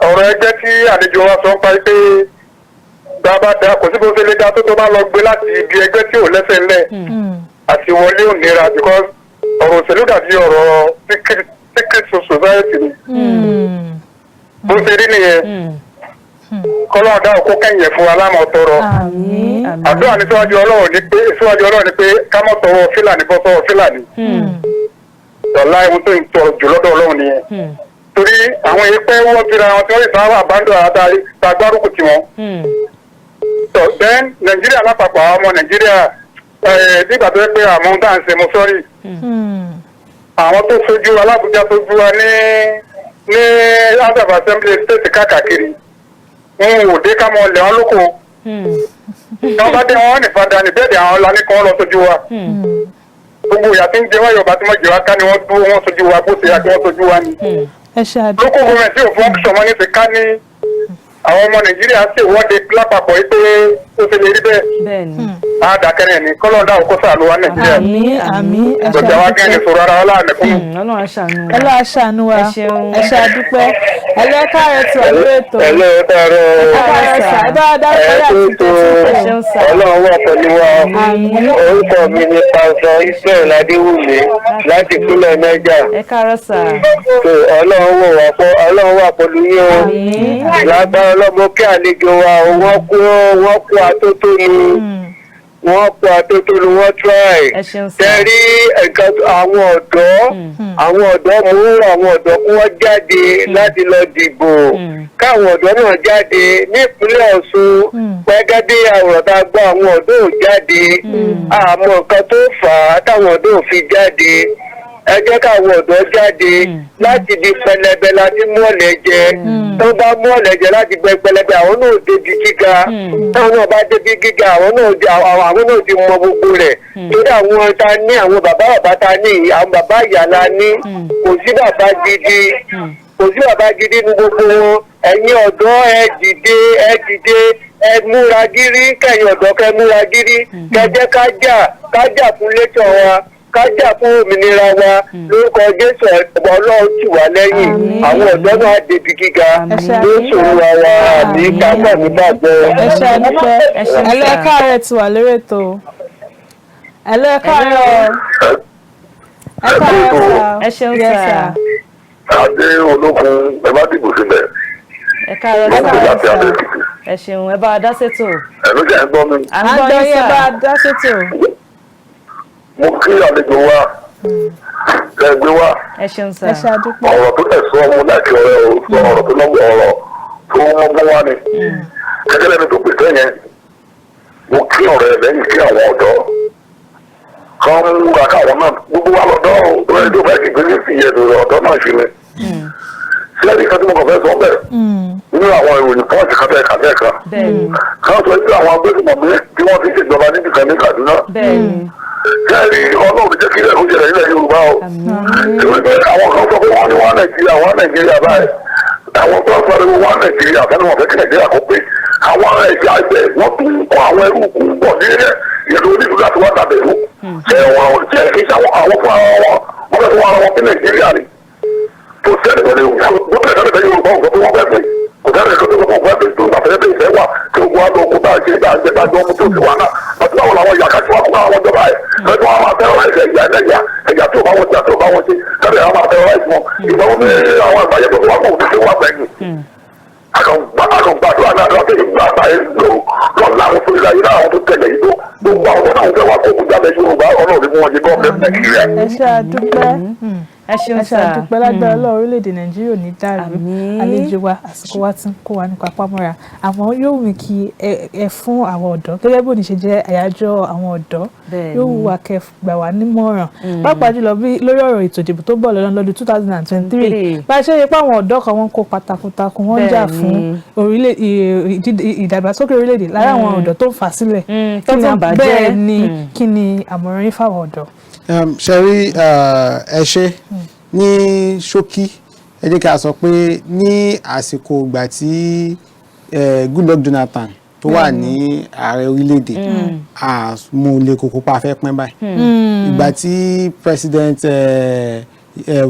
ọ̀rọ̀ ẹgbẹ́ tí àlejò wa sọ ń pa pé bàbá da, kò sí bó ṣe lè da tó, tó bá lọ gbé láti ibi ẹgbẹ́ tí ò lẹ́sẹ̀ ńlẹ̀, àti wọlé ò nira, because ọ̀rọ̀ òṣèlú dàbí ọ̀rọ̀ secret society ni. Bó ṣe rí nìyẹn. Kọ́lọ́run dáhùn kó kẹ́yìn ẹ̀ fún wa lámọ̀ tọrọ. Àmín. Àmín. Àdúrà ní síwájú Ọlọ́run ní pé síwájú Ọlọ́run ní pé ká mọ̀ tọwọ́ Fílàní bọ́ sọ́wọ́ Fílàní. Dọ̀lá ohun tó ń tọrọ jù lọ́dọ̀ Ọlọ́run nìyẹn. Torí àwọn èyí pé wọ́n fi ra wọn tí wọ́n lè sáwọ́ àbádọ́ àtàrí tàgbárùkù tiwọn. So then Nàìjíríà lápapọ̀, àwọn ọmọ Nàìjíríà, nígbà tó yẹ pé àmọ́ ohun tá à ń ṣe, mo sọ́rí, àwọn tó sojú alábùjá tó ju wa ní House of Assembly state káàkiri, wọn ò dé ká mọ ọlẹ̀ wọn lóko. Tí wọ́n bá dé, wọn ní fada ní bẹ́ẹ̀ dẹ̀, àwọn la ní kí wọ́n lọ sojú wa. Gbogbo ìyà tí ń jẹ wá, Yorùbá tí wọ́n jẹ wá, ká ní wọ́n dúró, wọ́n sojú wa bó ṣe yà kí wọ́n sojú wa ni. Ẹ ṣe àdúpẹ́. Local government yóò function mọ́ ní ti ká ní àwọn ọmọ Nàìjíríà ṣèwọ́de lápapọ̀ yìí pé ó ṣe lè rí bẹ́ẹ̀. Bẹ́ẹ̀ni. Á dákẹ́rẹ́ ni kọ́lọ́ọ̀dà òkú sàlùwà wa Nàìjíríà. Àmín, àmín. Ẹ ṣe Gbọ̀jà wa gẹ́gẹ́ àdúpẹ́. sọ̀rọ̀ ara wa láàmì fún. Ọlọ́run á ṣàánú wa. Ọlọ́run á ṣàánú wa. Ẹ ṣeun. Ẹ ṣe àdúpẹ́. Ẹ lọ káàárọ̀ tí wà lórí ètò. Ẹ̀lẹ́, ẹ káàárọ̀. Ẹ káàárọ̀ sà. Ẹ bá wa dárúkọ Ẹ yà tó sí tó tẹ́tí. Ẹ ṣeun sà. Ọlọ́run wà pẹ̀lú wa. Orúkọ mi ni Pásọ Israel Adéwùmí láti ìpínlẹ̀ Niger. Ẹ káàárọ̀ sà. Tó Ọlọ́run wò wá pọ̀, Ọlọ́run wà pẹ̀lú yín o. Àmín. Lágbára ọlọ́mọ kí àlejò wa o, wọ́n kú atótónu, wọ́n kú atótónu, wọ́n try. Ẹ ṣeun sà. Tẹ́rí nǹkan àwọn ọ̀dọ́, àwọn ọ̀dọ́ mú àwọn ọ̀dọ́ kí wọ́n jáde láti lọ dìbò, káwọn ọ̀dọ́ náà jáde nípínlẹ̀ Ọ̀ṣun gẹ́gẹ́ bí àwòrán tá a gbọ́, àwọn ọ̀dọ́ ò jáde. Àmọ́ nǹkan tó fà á táwọn ọ̀dọ́ ò fi jáde, ẹ jẹ́ káwọn ọ̀dọ́ jáde láti di pẹlẹbẹ láti mú ọ̀lẹ̀ jẹ. Tó bá mú ọ̀lẹ̀ jẹ láti gbẹ pẹlẹbẹ, àwọn náà débi gíga. Táwọn náà bá débi gíga, àwọn náà ti mọ gbogbo rẹ̀, torí àwọn ta ní àwọn bàbá bàbá ta ní yìí, àwọn bàbá ìyá la ní. Kò sí bàbá gidi, kò sí bàbá gidi ní gbogbo wọn. Ẹ̀yin ọ̀dọ́, ẹ dìde, ẹ dìde, ẹ múra gírí. Kẹ̀yin ọ̀dọ́, kẹ́ múra gírí, kẹ́ jẹ́ ká jà, ká jà fún létọ̀ wa, ká jà fún òmìnira wa. Lórúkọ Jésù, Ọlọ́run tì wá lẹ́yìn. Àwọn ọ̀dọ́ náà débi gíga. Jésù wa wa àbí kápá mi bàjẹ́. Ẹ ṣe àdúpẹ́. Ẹ ṣeun Ẹ lọ sà. káàárọ̀ tí wà lórí ètò. Ẹ lọ káàárọ̀. Ẹ káàárọ̀ sà. Ẹ ṣeun Yes, sà. sir. Adé ológun, ẹ bá dìbò sílẹ̀. Ẹ káàárọ̀ Ló ń sà. pè láti Adó Èkìtì. Ẹ ṣeun, ẹ bá wa dá sétò. Ẹ ló jẹ́ ẹgbọ́n mi. À À ń ń gbọ́ gbọ́ yín yín, ẹ sà. bá wa dá sétò. Mo kí àlejò wa ẹ gbé wá. Ẹ ṣeun sà. Ẹ ṣe àdúpẹ́. Ọ̀rọ̀ tó tẹ̀ sọ, ọmọ láti ọ̀rẹ́ o sọ ọ̀rọ̀ tó lọ́gbọ̀, ọ̀rọ̀ tó mọ́gbọ́n wá ni. Gẹ́gẹ́ lẹ́ni tó pèsè yẹn, mo kí ọ̀rẹ́ lẹ́yìn kí àwọn ọ̀dọ́ kan ń múra káwọn náà, gbogbo wa lọ́dọ́ o, tó ẹni tó fẹ́ kí gbélé sí yẹn lórí ọ̀dọ́ náà ṣe ni. Sílẹ̀ kan tí mo kàn fẹ́ sọ bẹ́ẹ̀ nínú àwọn ìròyìn pọ́ọ̀sì kan bẹ́ẹ̀ kàbẹ́ẹ̀ kan Bẹ́ẹ̀ni. kan sọ pé àwọn agbésùnmọ̀mí tí wọ́n fi ṣèjọba níbi kan ní Kaduna. Bẹ́ẹ̀ni. Kẹ́rì, Ọlọ́run jẹ́ kí ilẹ̀ kó jẹrẹ ilẹ̀ Yorùbá o. Ìwé pé àwọn kan sọ pé wọ́n ní wọ́n Nàìjíríà, wọ́n Nàìjíríà báyìí. Àwọn tó ń pariwo wọ́n Nàìjíríà fẹ́ni wọ́n fẹ́ kí Nàìjíríà kó pé àwọn ẹ̀yà ẹgbẹ́ wọ́n tún ń kọ́ àwọn ẹrú kú bọ̀ nílẹ̀ ìlú onílù láti wá dàbẹ̀ rú. Ṣé wọ́n ṣé kì í ṣe àwọn fún ara wọn, wọ́n fẹ́ fún ara wọn sí Nàìjíríà ni? Kò sẹ́ni tó ní gbọ́dọ̀ sẹ́ni tó Yorùbá ò sọ pé wọ́n fẹ́ pé kò sẹ́ni tó ní wọ́n fẹ́ pé tó gbàfẹ́ pé ìfẹ́ wà tí ogun wa lọ ogun bá ṣe bá jẹ bá jọ ọmọ tó ti wà náà àti báwo làwọn ìyá kájú wa kó àwọn ìjọba ẹ̀ lọ́jọ́ wọn máa tẹ́rọ ẹ̀ṣẹ̀ ìyá ẹlẹ́yà ẹ̀yà tó bá wọn ṣe àti tó bá wọn ṣe tẹ́lẹ̀ àwọn máa tẹ́rọ ẹ̀ṣẹ̀ wọn ìgbà wọn ní àwọn àgbáyé tó wà kó òun ti wà gbẹ̀yìn. Akọ̀gbàdúrà náà lọ́dún ìgbà àgbáyé lọ́la àwọn tó ilé ayé náà, àwọn tó tẹ̀lé yìí tó gbogbo àwọn náà fẹ́ wá kó ogun jáde Yorùbá, Ọlọ́run ní wọn ṣe gọ́ọ̀mẹ̀ Nàìjíríà. Ẹ ṣe àdúpẹ́. Ẹ ṣeun Ẹ ṣe sà. àdúpẹ́. Lágbára Ọlọ́run, orílẹ̀-èdè Nàìjíríà ò ní dàrú. Àmín. Àlejò wa, àsìkò wa ti ń kó wa nípa pamọ́ra, àmọ́ yóò wù mí kí ẹ fún àwọn ọ̀dọ́, gẹ́gẹ́ bí òní ṣe jẹ́ àyájọ́ àwọn ọ̀dọ́, yóò wù wá kẹ́ gbà wá nímọ̀ràn, pàápàá jùlọ bí lórí ọ̀rọ̀ ètò ìdìbò tó bọ̀ lọ́nà lọ́dún 2023. Three. Bá a ṣe rí pé àwọn ọ̀dọ́ kan, wọ́n kópa takuntakun, wọ́n ń jà fún ìdàgbàsókè orílẹ̀-èdè, lára àwọn ọ̀dọ́ tó ń fà sílẹ̀ tó Kí ni tún bàjẹ́. Bẹ́ẹ̀ ni, kí ni àmọ̀ràn yín fáwọn ọ̀dọ́? Ṣe rí, ẹ ṣe. Ní ṣókí, ẹ jẹ́ kí a sọ pé ní àsìkò ìgbà tí Goodluck Jonathan tó wà ní ààrẹ orílẹ̀-èdè, a mú lè kókó pa fẹ́ pín báyìí. Ìgbà tí President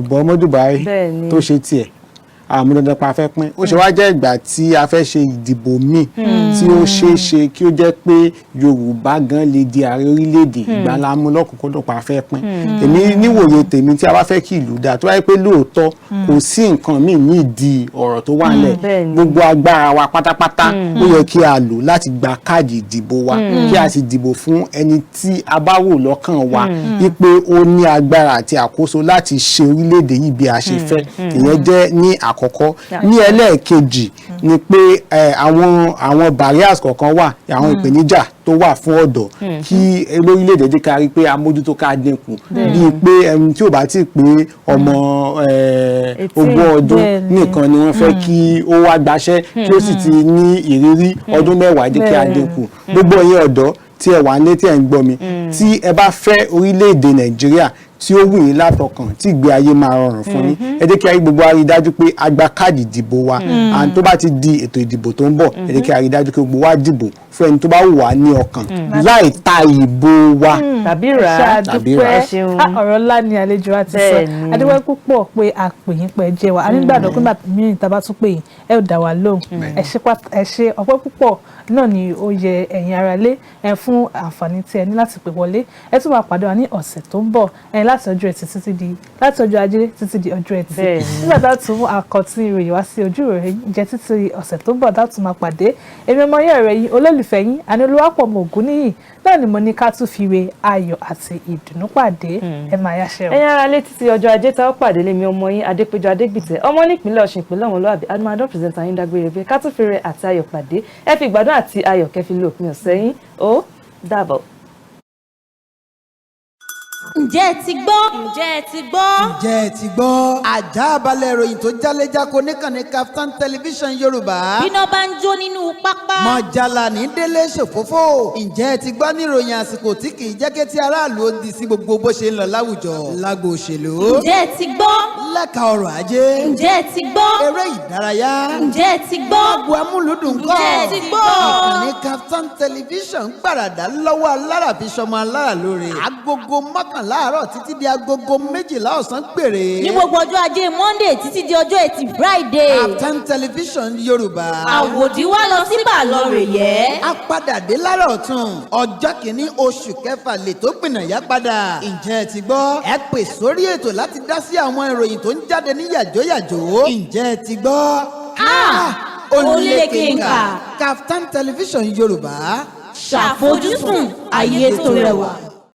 Muhammadu Buhari tó ṣe tiẹ̀, Àmú dandan pa fẹ́ pín, ó ṣe wá jẹ́ ìgbà tí a fẹ́ ṣe ìdìbò míì tí ó ṣeé ṣe kí ó jẹ́ pé Yorùbá gan lè di ààrẹ orílẹ̀-èdè, ìgbà la mú lọ́kùnkúndùn pa fẹ́ pín. Èmi níwòye tèmi, tí a bá fẹ́ kí ìlú dáa, tó bá yẹ pé lóòótọ́ kò sí nǹkan míì nídìí ọ̀rọ̀ tó wà nílẹ̀, gbogbo agbára wa pátápátá ó yẹ kí a lò láti gba káàdì ìdìbò wa, kí a sì dìbò fún ẹni tí a bá wò lọ́kàn wa wípé ó ní agbára àti àkóso láti ṣe orílẹ̀-èdè yìí bí a ṣe fẹ́. Ìyẹn jẹ́ ní àkọ́kọ́. Ní ẹlẹ́ẹ̀kejì ni pé àwọn barriers kọ̀ọ̀kan wà, àwọn ìpèníjà tó wà fún ọ̀dọ́ kí lórílẹ̀-èdè jẹ́ ká rí pé amójútó ká dínkù, bíi pé ẹni tí ò bá tí pé ọmọ 20 ọdún nìkan ni wọ́n fẹ́ kí ó wá gbaṣẹ́, kí ó sì ti ní ìrírí ọdún 10, jẹ́ kí a dínkù. Gbogbo ẹ̀yin ọ̀dọ́ tí ẹ wà nílé tí ẹ ń gbọ́ mi, tí ẹ bá fẹ́ orílẹ̀-èdè Nàìjíríà tí ó wù yín látọkàn, tí ìgbé ayé máa rọrùn fún yín, ẹ jẹ́ kí a rí gbogbo wa rí dájú pé a gba káàdì ìdìbò wa. And tó bá ti di ètò ìdìbò tó ń bọ̀, ẹ jẹ́ kí a rí dájú pé gbogbo wa dìbò fún ẹni tó bá wù wá ní ọkàn láì ta ìbò wa tàbí rà á. Tàbí rà á. Ẹ ṣeun. Ọ̀rọ̀ ńlá ni àlejò wa ti sọ. Adúpẹ́ púpọ̀ pé a pè yín, pé ẹ jẹ́ wa. A nígbàgbọ́ pé nígbà mìíràn tá a bá tún pè yín, ẹ ò dá wa lóhùn. Ẹ ṣé. Ọpẹ́ púpọ̀ náà ni ó yẹ ẹ̀yin ará lé ẹ fún àǹfààní tí ẹ ní láti pè wọlé. Ẹ tún máa pàdé wa ní ọ̀sẹ̀ tó ń bọ̀ ẹ láti ọjọ́ Ẹtì títí di láti ọjọ́ Ajé títí di ọjọ́ Ẹtì, nígbà tá a tún mú àkọ́tún ìròyìn wá sí ojú rẹ̀ jẹ́. Títí ọ̀sẹ̀ tó ń bọ̀ tá a tún máa pàdé, èmi ọmọ yẹn rẹ̀ yín, olólùfẹ́ yín, Àníolúwápọ̀ ọmọ Ògúnníyì náà ni mo ní ká tún fi re ayọ̀ àti ìdùnnú pàdé. Ẹ máa yáṣẹ́ o. Ẹ̀yin ará lé, títí ọjọ́ Ajé tá ó pàdé, lémi ọmọ yín Adépéjọ Adégbìtẹ́, ọmọ nípínlẹ̀ Ọ̀ṣun, ìpínlẹ̀ ọmọlúwàbí, Adúmáadán presenter yín, dágbére pé ká tún fi re àti ayọ̀ pàdé. Ẹ fi ìgbádùn àti ayọ̀ kẹfì lo òpin ọ̀sẹ̀ yín. Ó dàbọ̀. Ǹjẹ́ ẹ ti gbọ́? Ǹjẹ́ ẹ ti gbọ́? Ǹjẹ́ ẹ ti gbọ́? Àjà balẹ̀ ìròyìn tó jálẹ́jáko níkànnì Kaftan Television Yorùbá. Bíná bá ń jó nínú pápá. Mọ̀jàlá ní délé ṣòfófó. Ǹjẹ́ ẹ ti gbọ́ ní ìròyìn àsìkò tí kì í jẹ́ kí tí aráàlú ó di sí gbogbo bó ṣe ń lọ láwùjọ, lágbo òṣèlú? Ǹjẹ́ ẹ ti gbọ́? Lẹ́ka ọrọ̀ ajé. Ǹjẹ́ ẹ ti gbọ́? Eré ìdárayá. Ǹjẹ́ ẹ ti gbọ́? Agbo amúlùdùn kọ́. Ǹjẹ́ ẹ ti gbọ́? Ìkànnì Kaftan Television gbàràdà lọ́wọ́ alára fi ṣọmọ alára lóore. Agogo 11 àárọ̀ títí di agogo 12 ọ̀sán gbèrè. Ní gbogbo ọjọ́ Ajé Monday títí di ọjọ́ Ẹtì Friday. Kaftan Television Yorùbá. Àwòdì wá lọ sí bàlọ́ rè yẹ́. A padà dé lára ọ̀tún. Ọjọ́ kìíní oṣù kẹfà lè tó gbìnàyà padà. Ǹjẹ́ ẹ ti gbọ́? Ẹ pè sórí ètò láti dá sí àwọn ìròyìn tó ń jáde ní yàjóyàjó. Ǹjẹ́ ẹ ti gbọ́? Ó lékenkà. Kaftan Television Yorùbá. Ṣàfojúsùn ayé tó rẹwà.